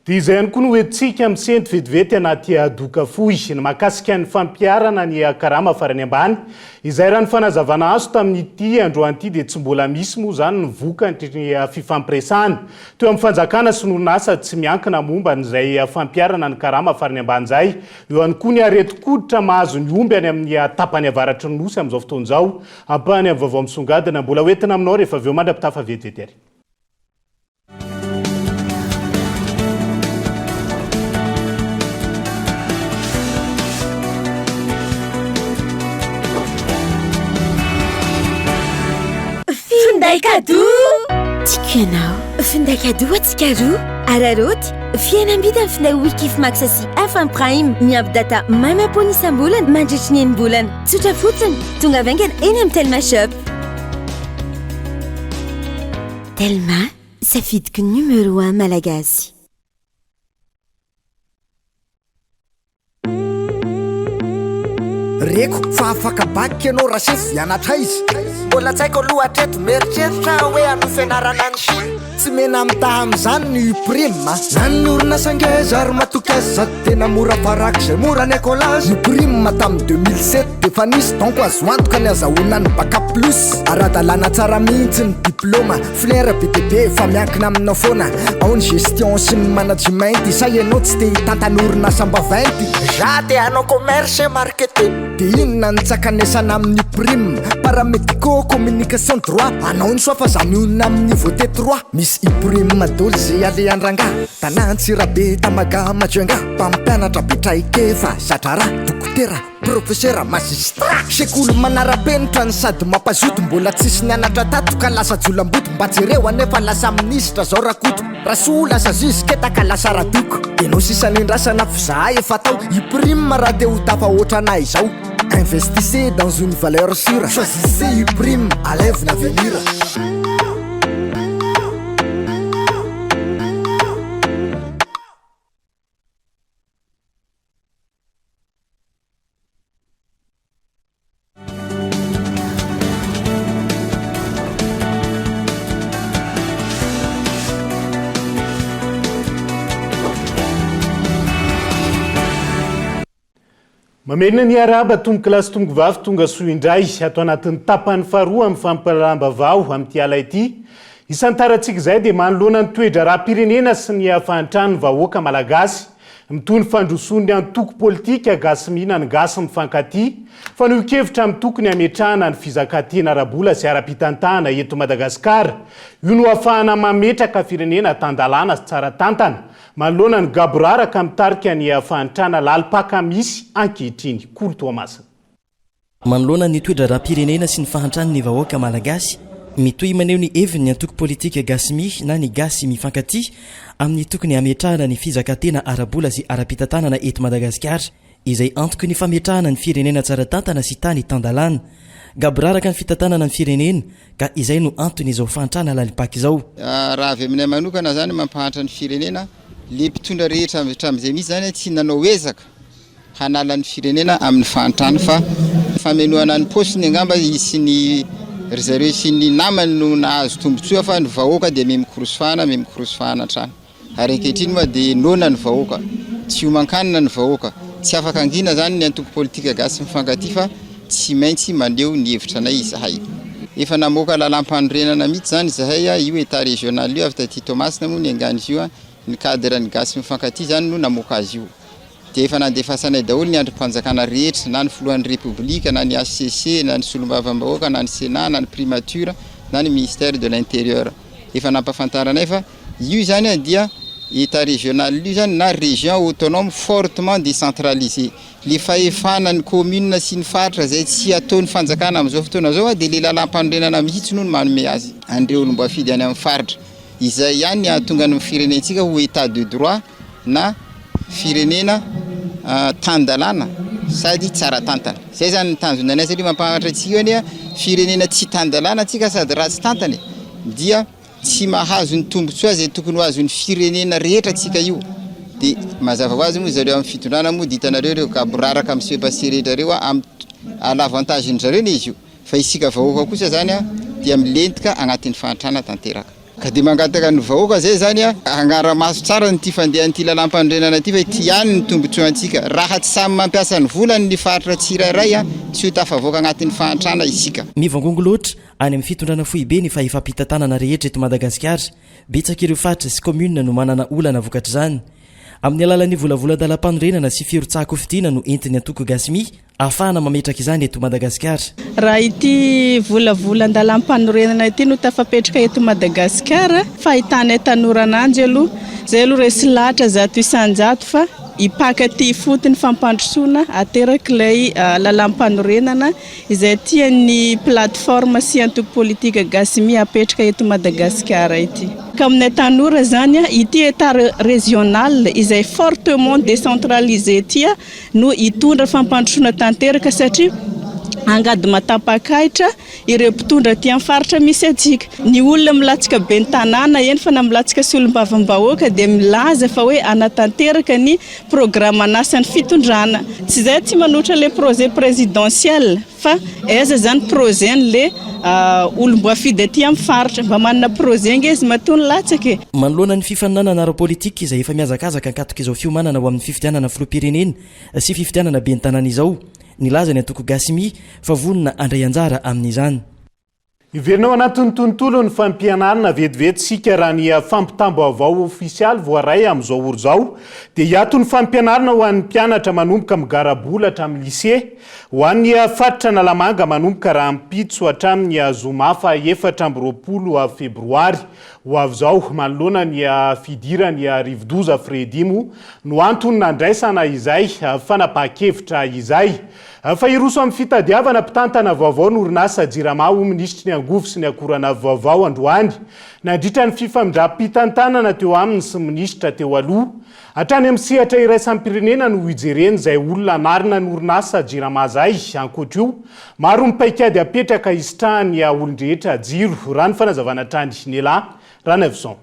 Dia izay ihany koa no hoentintsika misento vetivety anaty doka fohy, ny mahakasika ny fampiharana ny karama farany ambany, izay raha ny fanazavana azo tamin'ity androany ity dia tsy mbola misy moa izany ny vokatry ny fifampiresahana teo amin'ny fanjakana sy ny orinasa tsy miankina momba an'izay fampiharana ny karama farany ambany izay. Eo ihany koa ny aretin-koditra mahazo ny omby any amin'ny tapany avaratry ny Nosy amin'izao fotoana izao. Ampahany amin'ny vaovao misongadina mbola hoentina aminao rehefa avy eo mandra-pitafa vetivety ary. Finday cadeau! Tiako ianao. Finday cadeau antsika roa. Araraoty, fihenam-bidy amin'ny finday Wikif Max sy FM Prime miampy data maimaimpoana isam-bolana mandritry ny enim-bolana. Tsotra fotsiny, tonga vaingana eny amin'ny Telma Shop. Telma, safidiko numéro un malagasy. Reko fa afaka bac ianao rasefo hianatra aiza? Mbola tsy haiko aloha hatreto, mieritreritra aho hoe hanohy fianarana any Chine. Tsy mena-mitaha amin'izany ny Uprime a! Na ny orinasa ngeza ary matoky azy sady tena mora farak'izay mora ny écolage. Uprime tamin'ny 2007 d'efa nisy donc azo antoka ny azahoana ny bac plus. Ara-dalàna tsara mihitsy ny diploma, filière be dia be fa miankina aminao foana. Ao ny gestion sy ny management, sa ianao tsy te hitantana orinasam-baventy? Za te hanao commerce et marketing. Dia inona ny tsakanesana amin'ny prime? Paramédicaux, communication, droit Anao ny soa fa za mionona amin'ny niveau T3 Misy i-prime dolo ze alehan-drangahy Tana Antsirabe, Tamaga, Majunga Mpampianatra be traikefa, za-draharaha Dokotera, profesera, magistrat Sekoly manara-penitra no sady mampazoto Mbola tsisy nianatra tato ka lasa jolamboto Mba jereo anefa lasa minisitra zao Rakoto Rasoa lasa juge ketaka lasa radoko Enao sisa nendrasana f'izahay efa tao I prime raha te ho tafahoatra anay izao Investissez dans une valeur sûre Choisissez U prime, alaivo l'avenir. Mamerina ny arahaba tompokolahy sy tompokovavy tonga soa indray ato anatin'ny tapany faharoa amin'ny fampahalalam-baovao amin'ity ala ity. Isantarantsika izay dia manoloana ny toe-draharaham-pirenena sy ny fahantran'ny vahoaka malagasy. Mitohy ny fandrosoan'ny antoko politika Gasy Mihina ny Gasy Mifankatia. Fanehoan-kevitra amin'ny tokony hametrahana ny fizakantena ara-bola sy ara-pitantahana eto Madagasikara. Io no ahafahana mametraka firenena tan-dalàna sy tsara tantana manoloana ny gaboraraka mitarika ny fahantrana lalim-paka misy ankehitriny. Kolo Toamasina. Manoloana ny toe-draharaham-pirenena sy ny fahantran'ny vahoaka malagasy. Mitohy maneho ny heviny ny antoko politika Gasy-Mi na ny Gasy Mifankatia amin'ny tokony hametrahana ny fizakantena ara-bola sy ara-pitantanana eto Madagasikara izay antoky ny fametrahana ny firenena tsara tantana sy tany tan-dalàna. Gaboraraka ny fitantanana ny firenena ka izay no antony izao fahantrana lalim-paka izao. Raha avy aminay manokana izany mampahantra ny firenena, le mpitondra rehetra hatramin'izay mihitsy izany tsy nanao ezaka hanala ny firenena amin'ny fahantrany fa famenoana ny paosiny angamba izy sy ny ry zareo sy ny namany no nahazo tombotsoa fa ny vahoaka dia miha-mikorosofahana miha-mikorosofahana hatrany. Ary ankehitriny moa dia noana ny vahoaka, tsy homan-kanina ny vahoaka, tsy afaka hangina izany ny antoko politika gasy mifankatia fa tsy maintsy maneho ny hevitranay izahay. Efa namoaka lalàmpanorenana mihitsy izany izahay, io Etat régional io avy taty Toamasina moa niangan'izy io, ny cadre ny gasy mifankatia izany no namoaka azy io. Dia efa nandefasanay daholo ny andrim-panjakana rehetra, na ny filohan'ny Repoblika, na ny HCC, na ny solombavambahoaka, na ny Sénat, na ny Primature, na ny Ministère de l'Intérieur. Efa nampahafantaranay fa io izany dia Etat régional io izany na région autonome fortement décentralisée. Le fahefana ny commune sy ny faritra izay tsy ataon'ny fanjakana amin'izao fotoana izao dia le lalàmpanorenana mihitsy no manome azy an'ireo olom-boafidy any amin'ny faritra. Izay ihany ny hahatonga ny firenentsika ho Etat de droit na firenena tan-dalàna sady tsara tantana. Izay izany ny tanjona anay satria mampahantra antsika io anie firenena tsy tan-dalàna antsika sady ratsy tantana e, dia tsy mahazo ny tombontsoa izay tokony ho azon'ny firenena rehetra antsika io. Dia mazava ho azy moa zareo amin'ny fitondrana moa dia hitanareo ireo gaboraraka mi-se passer rehetra ireo am à l'avantage-ny zareo anie izy io. Fa isika vahoaka kosa izany dia milentika agnatin'ny fahantrana tanteraka. Ka dia mangataka ny vahoaka zay zany hagnara-maso tsara an'ity fandehan'ity lalàmpanorenana ity fa ity ihany ny tombotsoantsika. Raha tsy samy mampiasa ny volany ny faritra tsirairay tsy ho tafavoaka agnatin'ny fahantrana isika. Mivangongo loatra any amin'ny fitondrana foibe ny fahefam-pitantanana rehetra eto Madagasikara. Betsaka ireo faritra sy kaominina no manana olana vokatr'izany. Amin'ny alalan'ny volavolan-dalàmpanorenana sy firotsahan-kofidina no entin'ny antoko Gasy-Mi Ahafahana mametraka izany eto Madagasikara. Raha ity volavolan-dalàm-panorenana ity no tafapetraka eto Madagasikara, fahitanay tanora ananjy aloha, izay aloha resy lahatra 100% fa hipaka aty ifotony fampandrosoana aterak'ilay lalàm-panorenana izay tian'ny plateforme sy antoko politika Gasy-Mi hapetraka eto Madagasikara ity. Ka aminay tanora izany, ity Etat régional izay fortement décentralisé ity no hitondra fampandrosoana tanteraka satria angady matapak'ahitra ireo mpitondra aty amin'ny faritra misy antsika. Ny olona milatsaka ben'ny tanàna eny fa na milatsaka solombavambahoaka dia milaza fa hoe hanatanteraka ny programan'asan'ny fitondrana. Tsy izay tsy manohitra ilay projet présidentiel. Fa aiza zany projet anle olomboafidy aty am faritra? Mba manana projet nge izy matoa nilatsaka e! Manoloana ny fifaninanana ara-politika izay efa mihazakazaka ankatoka izao fiomanana ho amin'ny fifidianana filoham-pirenena sy fifidianana ben'ny tanàna izao, nilaza ny antoko Gasy-Mi fa vonona handray anjara amin'izany. Hiverina ao anatin'ny tontolon'ny fampianarana vetivety isika raha ny fampitam-baovao ofisialy voaray amin'izao ora izao dia hiato ny fampianarana ho an'ny mpianatra manomboka amin'ny garabola hatramin'ny lycée ho an'ny faritra Analamanga manomboka rahampitso hatramin'ny zoma faha 24 febroary ho avy izao manoloana ny fidiran'ny rivodoza Freddy moa no antony nandraisana izay fanapahan-kevitra izay. Fa hiroso amin'ny fitadiavana mpitantana vaovao ny orinasa Jirama hoy minisitry ny angovo sy ny akoranavy vaovao androany nandritra ny fifamindram-pitantanana teo aminy sy minisitra teo aloha. Hatrany amin'ny sehatra iraisam-pirenena no hijereny izay olona hanarina ny orinasa Jirama izay. Ankoatra io, maro ny paikady apetraka hisitrahan'ny olon-drehetra jiro, raha ny fanazavana hatrany. Nela Ranaivoson.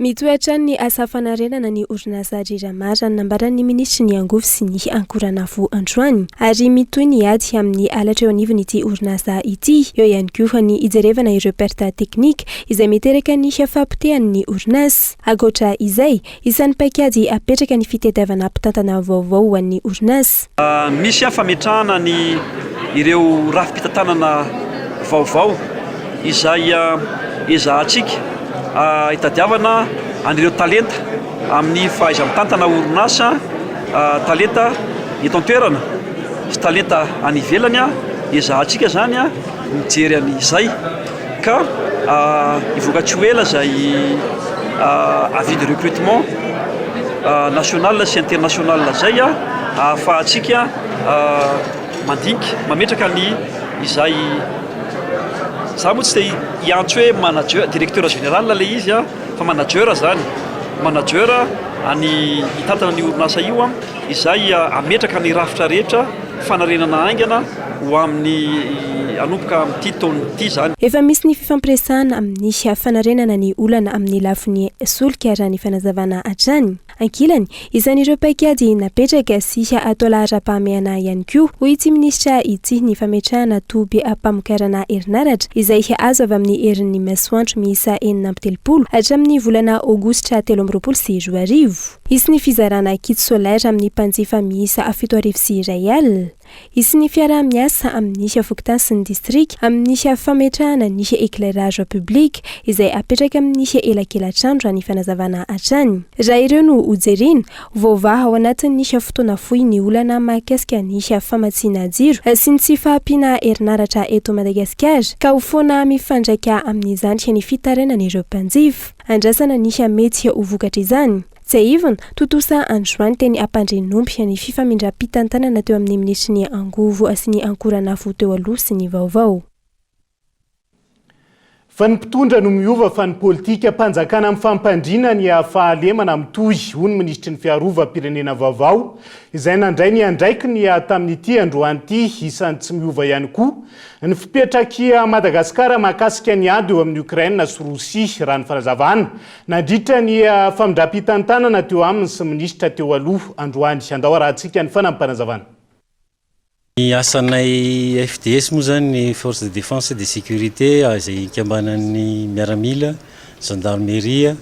Mitohy hatrany ny asa fanarenana ny orinasa Jirama, raha ny nambaran'ny minisitry ny Angovo sy ny Ankoranafo androany. Ary mitohy ny ady amin'ny halatra eo anivon'ity orinasa ity. Eo ihany koa ny hijerevana ireo perte technique izay miteraka ny fahapotehan'ny orinasa. Ankoatra izay, isan'ny paikady apetraka ny fitadiavana mpitantana vaovao ho an'ny orinasa. Misy fametrahana ny ireo rafi-pitantanana vaovao izay ezahantsika hitadiavana an'ireo talenta amin'ny fahaiza-mitantana orinasa, talenta eto an-toerana sy talenta any ivelany. Ezahantsika izany mijery an'izay ka hivoaka tsy ho ela izay avis de recrutement national sy international izay ahafahantsika mandinika, mametraka ny izay. Za moa tsy te hiantso hoe manager, directeur général ilay izy fa manager zany, manager any hitantana an'io orinasa io izay hametraka ny rafitra rehetra fanarenana haingana ho amin'ny hanomboka amin'ity taona ity izany. Efa misy ny fifampiresahana amin'ny fanarenana ny olana amin'ny lafiny solika raha ny fanazavana hatrany. Ankilany, isan'ireo paikady napetraka sy atao laharam-pahamehana ihany koa, hoy ity minisitra ity, ny fametrahana tobim-pamokarana herinaratra izay azo avy amin'ny herin'ny masoandro miisa 36 hatramin'ny volana aogositra 2023. Hisy ny fizarana kit solaire amin'ny mpanjifa miisa 1170. Hisy ny fiaraha-miasa amin'ny fokontany sy ny distrika amin'ny fametrahana ny éclairage public izay apetraka amin'ny elakela-trano raha ny fanazavana hatrany. Raha ireo no hojerena, voavaha ao anatin'ny fotoana fohy ny olana mahakasika ny famatsiana jiro sy ny tsy fahampiana herinaratra eto Madagasikara ka ho foana mifandraika amin'izany ny fitarainan'ireo mpanjifa. Andrasana ny mety ho vokatr'izany. Tsiahivina, tontosa androany teny Ampandrianomby ny fifamindram-pitantanana teo amin'ny minisitry ny Angovo sy ny Ankoranafo teo aloha sy ny vaovao. Fa ny mpitondra no miova fa ny politikam-panjakana amin'ny fampandriana ny fahalemana mitohy, hoy ny minisitry ny Fiarovam-pirenena vaovao, izay nandray ny andraikiny tamin'ity androany ity. Isan'ny tsy miova ihany koa ny fipetrak'i Madagasikara mahakasika ny ady eo amin'i Ukraine sy Rosia, raha ny fanazavana Nandritra ny famindram-pitantanana teo aminy sy minisitra teo aloha androany. Andao arahantsika ny fanampim-panazavana. Ny asanay FDS moa izany ny Force de Défense et de Sécurité izay ikambanan'ny miaramila, gendarmerie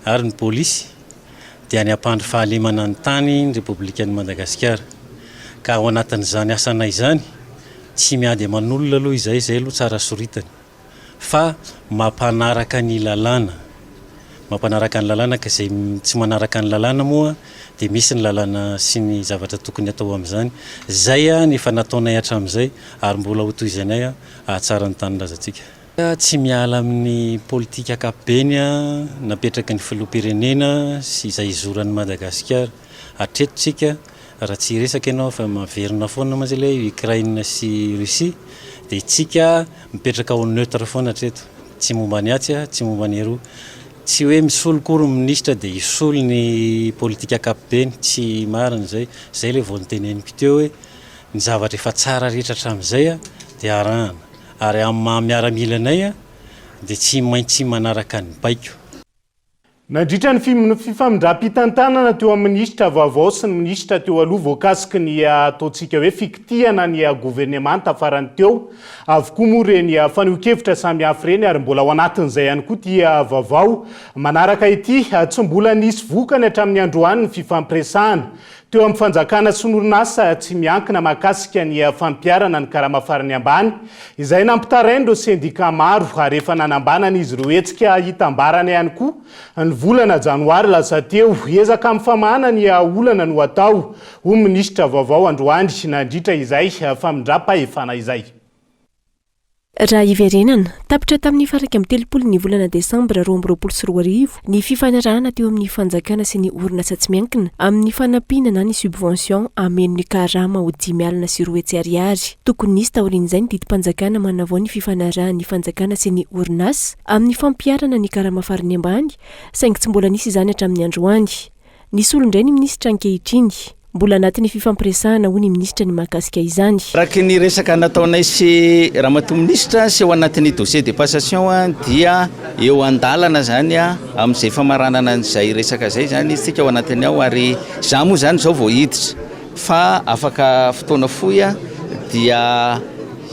ary ny polisy dia ny hampandry fahalemana ny tany ny Repoblikan'i Madagasikara. Ka ao anatin'izany asanay izany, tsy miady aman'olona aloha izahay, izay aloha tsara soritana. fa mampanaraka ny lalàna, mampanaraka ny lalàna ka izay tsy manaraka ny lalàna moa dia misy ny lalàna sy ny zavatra tokony atao amin'izany. Izay ny efa nataonay hatramin'izay ary mbola ho tohizanay hahatsara ny tanindrazantsika. Tsy miala amin'ny politika ankapobeny napetraky ny filoham-pirenena sy izay izoran'i Madagasikara. Hatreto tsika raha tsy hiresaka ianao fa maverina foana mantsy ilay Ukraine sy Russie dia tsika mipetraka ho neutre foana hatreto, tsy momba ny atsy tsy momba ny eroa. Tsy hoe misolo akory ny minisitra dia hisolo ny politika ankapobeny, tsy marina izay. Izay ilay vao noteneniko teo hoe ny zavatra efa tsara rehetra hatramin'izay dia arahana ary amin'ny maha miaramila anay dia tsy maintsy manaraka ny baiko. Nandritra ny fifamindram-pitantanana teo amin'ny minisitra vaovao sy ny minisitra teo aloha voakasiky ny ataontsika hoe fikitihana ny governemanta farany teo avokoa moa ireny fanehoan-kevitra samihafa ireny ary mbola ao anatin'izay ihany koa ity vaovao manaraka ity. Tsy mbola nisy vokany hatramin'ny androany ny fifampiresahana teo amin'ny fanjakana sy ny orinasa tsy miankina mahakasika ny fampiharana ny karama farany ambany izay nampitarain'ireo sendika maro ary efa nanambanan'izy ireo hetsika hitambarana ihany koa ny volana janoary lasa teo. Ezaka amin'ny famahana ny olana no atao, hoy ny minisitra vaovao androany nandritra izay famindram-pahefana izay. Raha hiverenana, tapitra tamin'ny faha 31 ny volana desambra 2022 ny fifanarahana teo amin'ny fanjakana sy ny orinasa tsy miankina amin'ny fanampiana na ny subvention hameno ny karama ho 205 ariary. Tokony nisy taorian'izay ny didim-panjakana manavao ny fifanarahan'ny fanjakana sy ny orinasa amin'ny fampiharana ny karama farany ambany saingy tsy mbola nisy izany hatramin'ny androany. Nisolo indray ny minisitra ankehitriny. Mbola anatin'ny fifampiresahana hoy ny minisitra ny mahakasika izany. Araka ny resaka nataonay sy Ramatoa Minisitra sy ao anatin'ny dossier de passation dia eo an-dalana izany amin'izay famaranana an'izay resaka izay izany isika ao anatiny ao ary izaho moa izany izao vao hiditra fa afaka fotoana fohy dia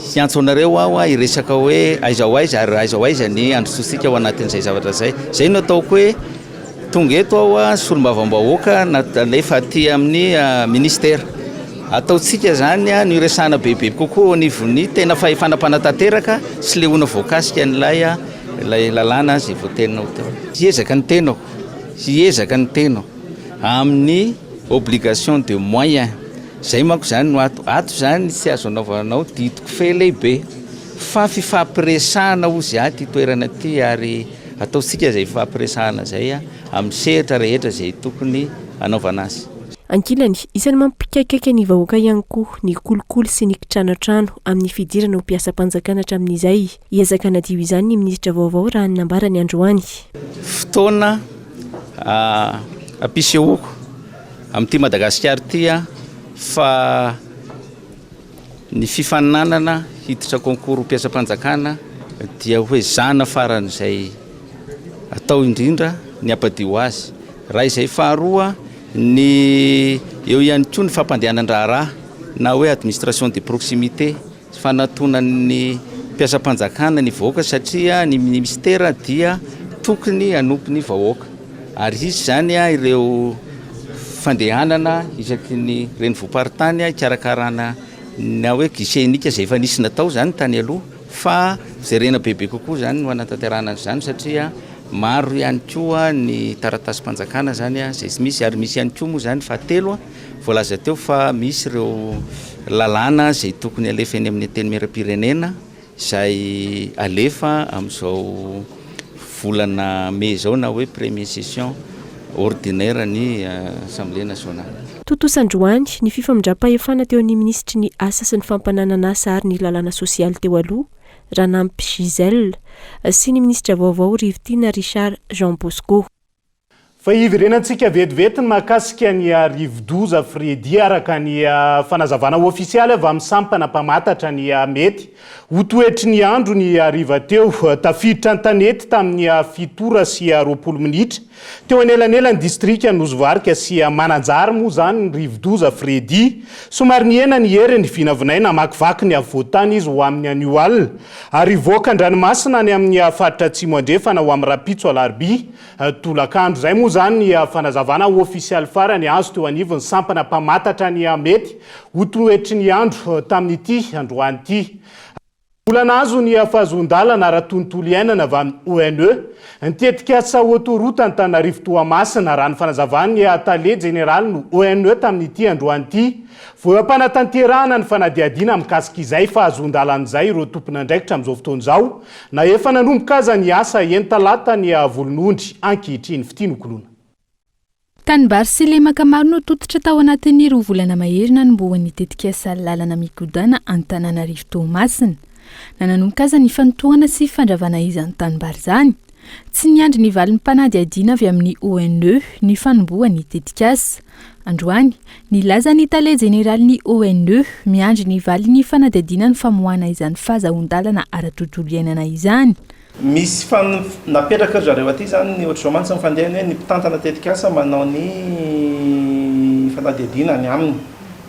hiantso anareo aho hiresaka hoe aiza ho aiza ary aiza ho aiza ny handrosoantsika ao anatin'izay zavatra izay. Izay no ataoko hoe Tonga eto aho solombavambahoaka nalefa aty amin'ny ministera. Ataontsika izany ny hiresahana bebe kokoa eo anivon'ny tena fahefana mpanatanteraka sy ilay olona voakasika an'ilay ilay lalàna izay voateninao teo. Hiezaka ny tenako, hiezaka ny tenako amin'ny obligation de moyen. Izay manko izany no ato. Ato izany tsy azo anaovanao didiko fe lehibe fa fifampiresahana hozy ahy ity toerana ity ary Ataontsika izay hifampiresahana izay amin'ny sehatra rehetra izay tokony hanaovana azy. Ankilany, isan'ny mampikaikaika ny vahoaka ihany koa ny kolikoly sy ny kitranoantrano amin'ny fidirana ho mpiasam-panjakana hatramin'izay. Hiezaka hanadio izany ny minisitra vaovao raha ny nambarany androany. Fotoana hampisehoako amin'ity Madagasikara ity fa ny fifaninanana hiditra concours mpiasam-panjakana dia ho ezahana faran'izay atao indrindra ny hampadio azy. Raha izay faharoa, ny eo ihany koa ny fampandehanan-draharaha na hoe administration de proximité, fanatonan'ny mpiasam-panjakana ny vahoaka satria ny minisitera dia tokony hanompo ny vahoaka ary hisy izany ireo fandehanana isaky ny renivohi-paritany hikarakarana na hoe guichet unique izay efa nisy natao izany tany aloha fa jerena bebe kokoa izany no hanatanterahana an'izany satria maro ihany koa ny taratasim-panjakana izany izay tsy misy ary misy ihany koa moa izany fahatelo Voalaza teo fa misy ireo lalàna izay tokony alefa eny amin'ny Antenimierampirenena izay alefa amin'izao volana mey izao na hoe premier session ordinaire ny Assemblée nationale. Tontosa androany ny fifamindram-pahefana teo amin'ny minisitry ny Asa sy ny fampananan'asa ary ny lalàna sosialy teo aloha, Ranampy Gisèle, sy ny minisitra vaovao Rivotiana Richard Jean Bosco. Fa hiverenantsika vetivety ny mahakasika ny rivodoza Freddy araka ny fanazavana ofisialy avy amin'ny sampana mpamatatra ny mety ho toetry ny andro ny hariva teo. Tafiditra an-tanety tamin'ny 7 ora sy 20 minitra teo anelanelan'ny distrika Nosy Varika sy Mananjary moa izany ny rivodoza Freddy. Somary nihena ny heriny, vinavinaina hamakivaky ny afovoan-tany izy ho amin'ny anio alina ary hivoaka an-dranomasina any amin'ny faritra Atsimo Andrefana ho amin'ny rahampitso alarobia Tolakandro. Izay moa izany ny fanazavana ofisialy farany azo teo anivon'ny sampana mpamatatra ny mety ho toetry ny andro tamin'ity androany ity. Mbola nahazo ny fahazoan-dalana ara-tontolo iainana avy amin'ny ONE ny tetikasa Autoroute Antananarivo Toamasina, raha ny fanazavan'ny tale jeneralin'ny ONE tamin'ity androany ity. Vao eo am-panatanterahana ny fanadihadiana mikasika izay fahazoan-dalana izay ireo tompon'andraikitra amin'izao fotoana izao, na efa nanomboka aza ny asa eny Talata ny Volonondry ankehitriny. Fitia Nokoloana. Tanimbary sy lemaka maro no tototra tao anatin'ny roa volana mahery nanombohan'ny tetikasa lalana migodàna Antananarivo Toamasina. Na nanomboka aza ny fanotorana sy fandravana izany tanimbary izany, tsy niandry ny valim-panadihadiana avy amin'ny ONE ny fanombohan'ny tetikasa. Androany, nilaza ny tale jeneralin'ny ONE, miandry ny valin'ny fanadihadiana ny famoahana izany fahazahoan-dalana ara-tontolo iainana izany. Misy fan napetraka ry zareo aty izany ny ohatr'izao mantsy ny fandehany hoe ny mpitantana tetikasa manao ny fanadihadiana any aminy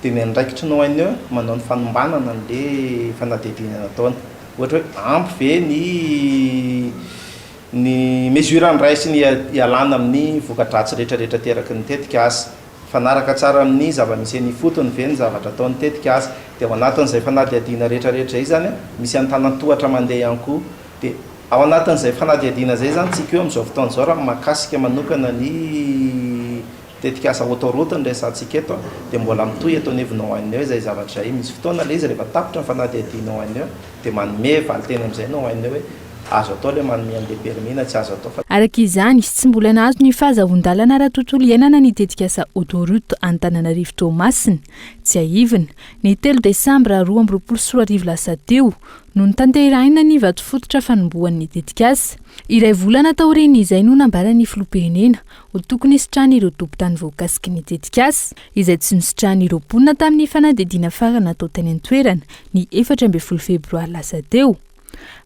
dia ny andraikitry ny ONE manao ny fanombanana an'le fanadihadiana nataony. Ohatra hoe ampy ve ny Ny mesure andraisiny hialana amin'ny voka-dratsy rehetra rehetra ateraky ny tetikasa. Mifanaraka tsara amin'ny zava-misy eny ifotony ve ny zavatra ataon'ny tetikasa. Dia ao anatin'izay fanadihadiana rehetra rehetra izay izany, misy antanan-tohatra mandeha ihany koa. Dia ao anatin'izay fanadihadiana izay izany tsika io amin'izao fotoana izao raha mahakasika manokana ny Tetikasa autoroute no resahantsika eto dia mbola mitohy eto anivon'ny ONE izay zavatra izay. Misy fotoana ilay izy rehefa tapitra ny fanadihadiana ONE dia manome valinteny amin'izay ny ONE hoe azo atao ilay manome an'ilay permis na tsy azo atao fa. Araka izany, tsy mbola nahazo ny fahazahoan-dalana ara-tontolo iainana ny tetikasa autoroute Antananarivo Toamasina. Tsiahivina, ny telo desambra 2022 lasa teo no notanterahina ny vatofototra fanombohan'ny tetikasa. Iray volana taorian'izay no nambaran'ny filoham-pirenena ho tokony hisitrahan'ireo tompon-tany voakasiky ny tetikasa, izay tsy nositrahan'ireo mponina tamin'ny fanadihadiana farany natao tany an-toerana ny 14 febroary lasa teo.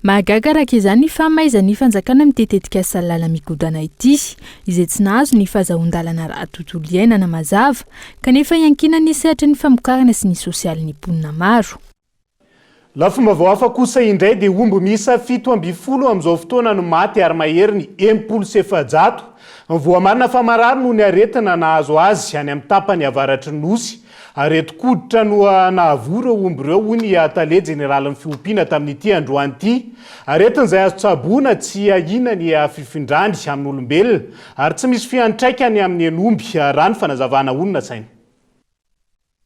Mahagaga araka izany ny fahamaizan'ny fanjakana amin'ity tetikasa lala-migodana ity, izay tsy nahazo ny fahazahoan-dalana ara-tontolo iainana mazava, kanefa iankinan'ny sehatry ny famokarana sy ny sosialin'ny mponina maro. Lafim-baovao hafa kosa indray dia omby miisa 17 amin'izao fotoana no maty ary mahery ny 460 no voamarina fa marary noho ny aretina nahazo azy any amin'ny tapany avaratry ny Nosy. Aretin-koditra no nahavoa ireo omby ireo hoy ny tale jeneralin'ny fiompiana tamin'ity androany ity. Aretina izay azo tsaboina tsy ahiana ny fifindrany amin'olombelona ary tsy misy fiantraikany amin'ny hen'omby raha ny fanazavana honina saina.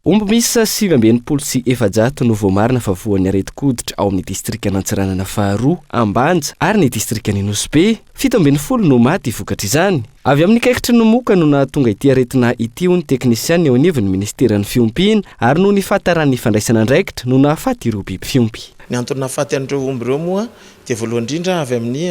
Omby miisa 469 no voamarina fa voan'ny aretin-koditra ao amin'ny distrikan'Antsiranana faharoa, Ambanja ary ny distrikan'i Nosy Be. 17 no maty vokatr'izany. Avy amin'ny kaikitry ny moka no nahatonga ity aretina ity hoy ny teknisianina eo anivon'ny minisiteran'ny fiompiana ary noho ny fahataran'ny fandraisana andraikitra no nahafaty ireo biby fiompy. Ny antony nahafaty an'ireo omby ireo moa dia voalohany indrindra avy amin'ny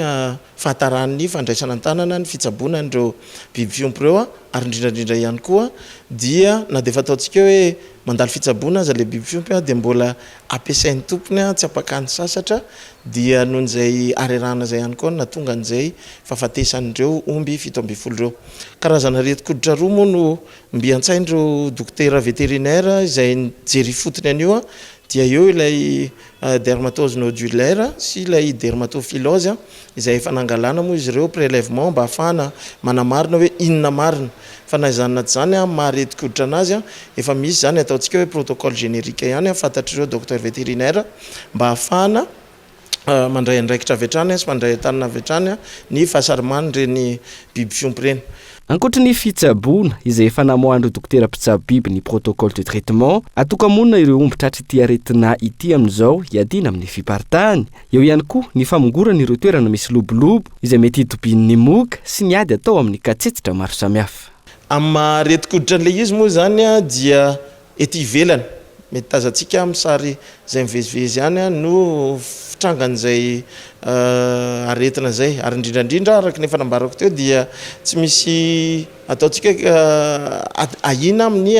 fahataran'ny fandraisana an-tanana ny fitsaboana an'ireo biby fiompy ireo ary indrindra indrindra ihany koa dia na dia efa ataontsika hoe mandalo fitsaboana aza ilay biby fiompy dia mbola ampiasain'ny tompony tsy ampakany sasatra dia noho izay harerahana izay ihany koa no nahatonga an'izay fahafatesan'ireo omby 17 ireo. Karazana aretin-koditra roa moa no mby an-tsain'ireo dokotera vétérinaire izay nijery ifotony an'io dia eo ilay dermatose nodulaire sy ilay dermatophilose izay efa nangalana moa izy ireo prélèvement mba hahafahana manamarina hoe inona marina fa na izany na tsy izany amin'ny maha aretin-koditra anazy efa misy izany ataontsika hoe protocole générique ihany fantatr'ireo docteur vétérinaire mba hahafahana mandray andraikitra avy hatrany sy mandray an-tanana avy hatrany ny fahasaraman'ireny biby fiompy ireny. Ankoatry ny fitsaboana, izay efa namoahan'ireo dokotera mpitsabo biby ny protocole de traitement, atoka-monina ireo omby tratr'ity aretina ity amin'izao hiadiana amin'ny fiparitahany. Eo ihany koa ny famongorana ireo toerana misy lobolobo izay mety hitobian'ny moka sy ny ady atao amin'ny katsetsitra maro samihafa. Amin'ny maha aretin-koditra an'ilay izy moa izany dia Ety ivelany, mety tazantsika amin'ny sary izay mivezivezy ihany no fitrangan'izay aretina izay. Ary indrindra indrindra, araka ny efa nambarako teo dia tsy misy ataontsika hoe ahiana amin'ny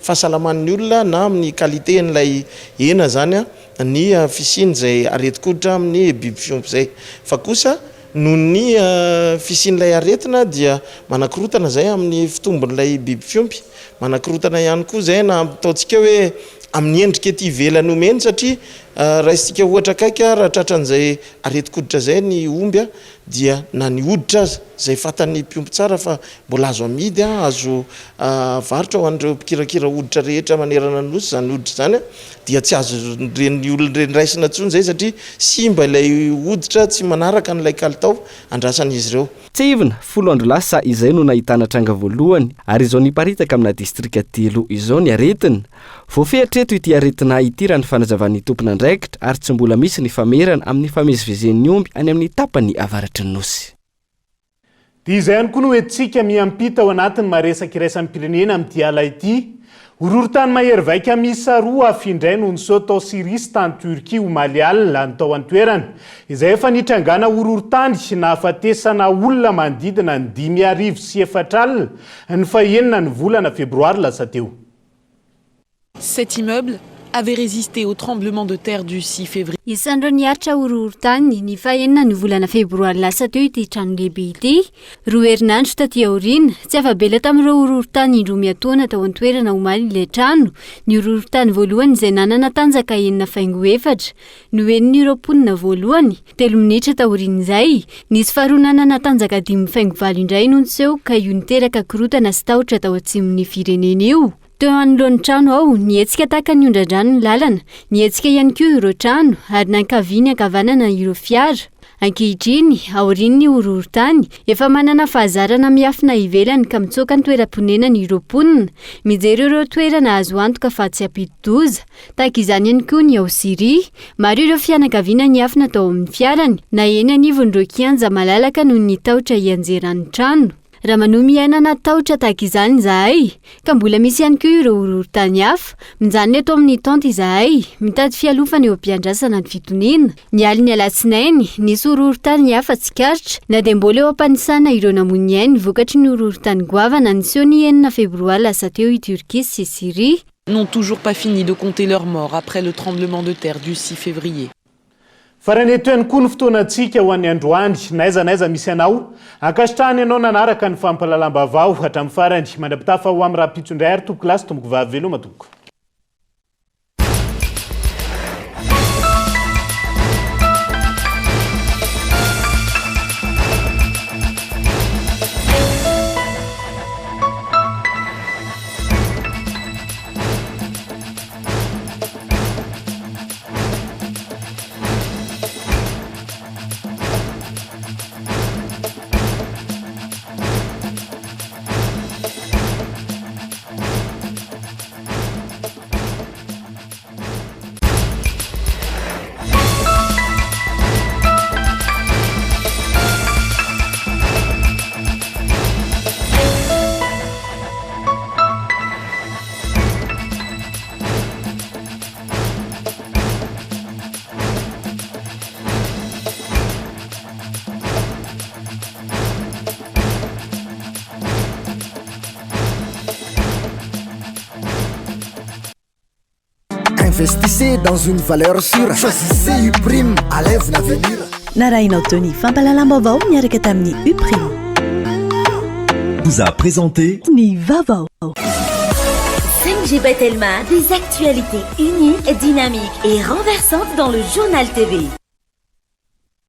fahasalaman'ny olona na amin'ny qualité-n'ilay hena izany ny fisian'izay aretin-koditra amin'ny biby fiompy izay. Fa kosa noho ny fisian'ilay aretina dia manakorontana izay amin'ny fitombon'ilay biby fiompy. Manakorontana ihany koa izay na ataontsika hoe amin'ny endrika ety ivelany omeny satria raisintsika ohatra akaiky raha tratran'izay aretin-koditra izay ny omby dia na ny hoditra aza izay fatan'ny mpiompy tsara fa mbola azo amidy, azo avarotra ho an'ireo mpikirakira hoditra rehetra manerana ny Nosy izany hoditra izany dia tsy azon'ireny olona ireny raisina intsony izay satria simba ilay hoditra tsy manaraka an'ilay kalitao andrasan'izy ireo. Tsiahivina, folo andro lasa izay no nahitana tranga voalohany ary izao niparitaka amina distrika telo izao ny aretina. Voafehy hatreto ity aretina ity raha ny fanazavan'ny tompon'andraikitra ary tsy mbola misy ny famerana amin'ny famezivezen'ny omby any amin'ny tapany avaratry ny Nosy. Dia izay ihany koa no entintsika miampita ao anatin'ny maresaka iraisam-pirenena amin'ity ala ity. Horohorontany mahery vaika miisa roa hafa indray no niseho tao Syria sy tany Turquie omaly alina ny tao an-toerana, izay efa nitrangana horohorontany nahafatesana olona manodidina ny 450 ny fahenina ny volana febroary lasa teo. Cet immeuble avait résisté au tremblement de terre du 6 février. Isan'ireo niaritra horohorontany ny fahenina ny volana febroary lasa teo ity trano lehibe ity. Roa herinandro taty aoriana, tsy afa-bela tamin'ireo horohorontany indroa miatoana tao an-toerana omaly ilay trano, ny horohorontany voalohany izay nanana tanjaka enina faingo efatra no henon'ireo mponina voalohany, telo minitra taorian'izay, nisy faharoa nanana tanjaka dimy faingo valo indray no niseho ka io niteraka korontana sy tahotra tao atsimon'ny firenena io. Teo anoloan'ny trano aho, nihetsika tahaka ny ondran-drano ny lalana, nihetsika ihany koa ireo trano, ary nankavia niankavanana ireo fiara. Ankehitriny, aorian'ny horohorontany, efa manana fahazarana miafina ivelany ka mitsoaka ny toeram-ponenany ireo mponina, mijery ireo toerana azo antoka fa tsy hampidi-doza. Tahaka izany ihany koa ny ao Syria. Maro ireo fianakaviana niafina tao amin'ny fiarany, na eny anivon'ireo kianja malalaka noho ny tahotra hianjeran'ny trano. Raha manohy miaina anaty tahotra tahaka izany izahay, ka mbola misy ihany koa ireo horohorontany hafa, mijanona eto amin'ny tente izahay, mitady fialofana eo am-piandrasana ny fitoniana. Ny alin'ny alatsinainy, nisy horohorontany hafa tsikaritra, na dia mbola eo am-panisana ireo namoy ny ainy vokatry ny horohorontany goavana niseho ny enina febroary lasa teo i Turquie sy Syria. N'ont toujours pas fini de compter leurs morts après le tremblement de terre du 6 février. Farany eto ihany koa ny fotoanantsika ho an'ny androany, n'aiza n'aiza misy anao. Ankasitrahana ianao nanaraka ny fampahalalam-baovao hatramin'ny farany. Mandra-pitafa ho amin'ny rahampitso indray ary tompokolahy sy tompokovavy veloma tompoko. Investissez dans une valeur sûre. Choisissez Uprime, alaivo l'avenir. Narahinao teo ny fampahalalam-baovao niaraka tamin'ny Uprime. Vous a présenté ny vaovao. 5G by Telma, des actualités uniques, dynamiques et renversantes dans le journal TV.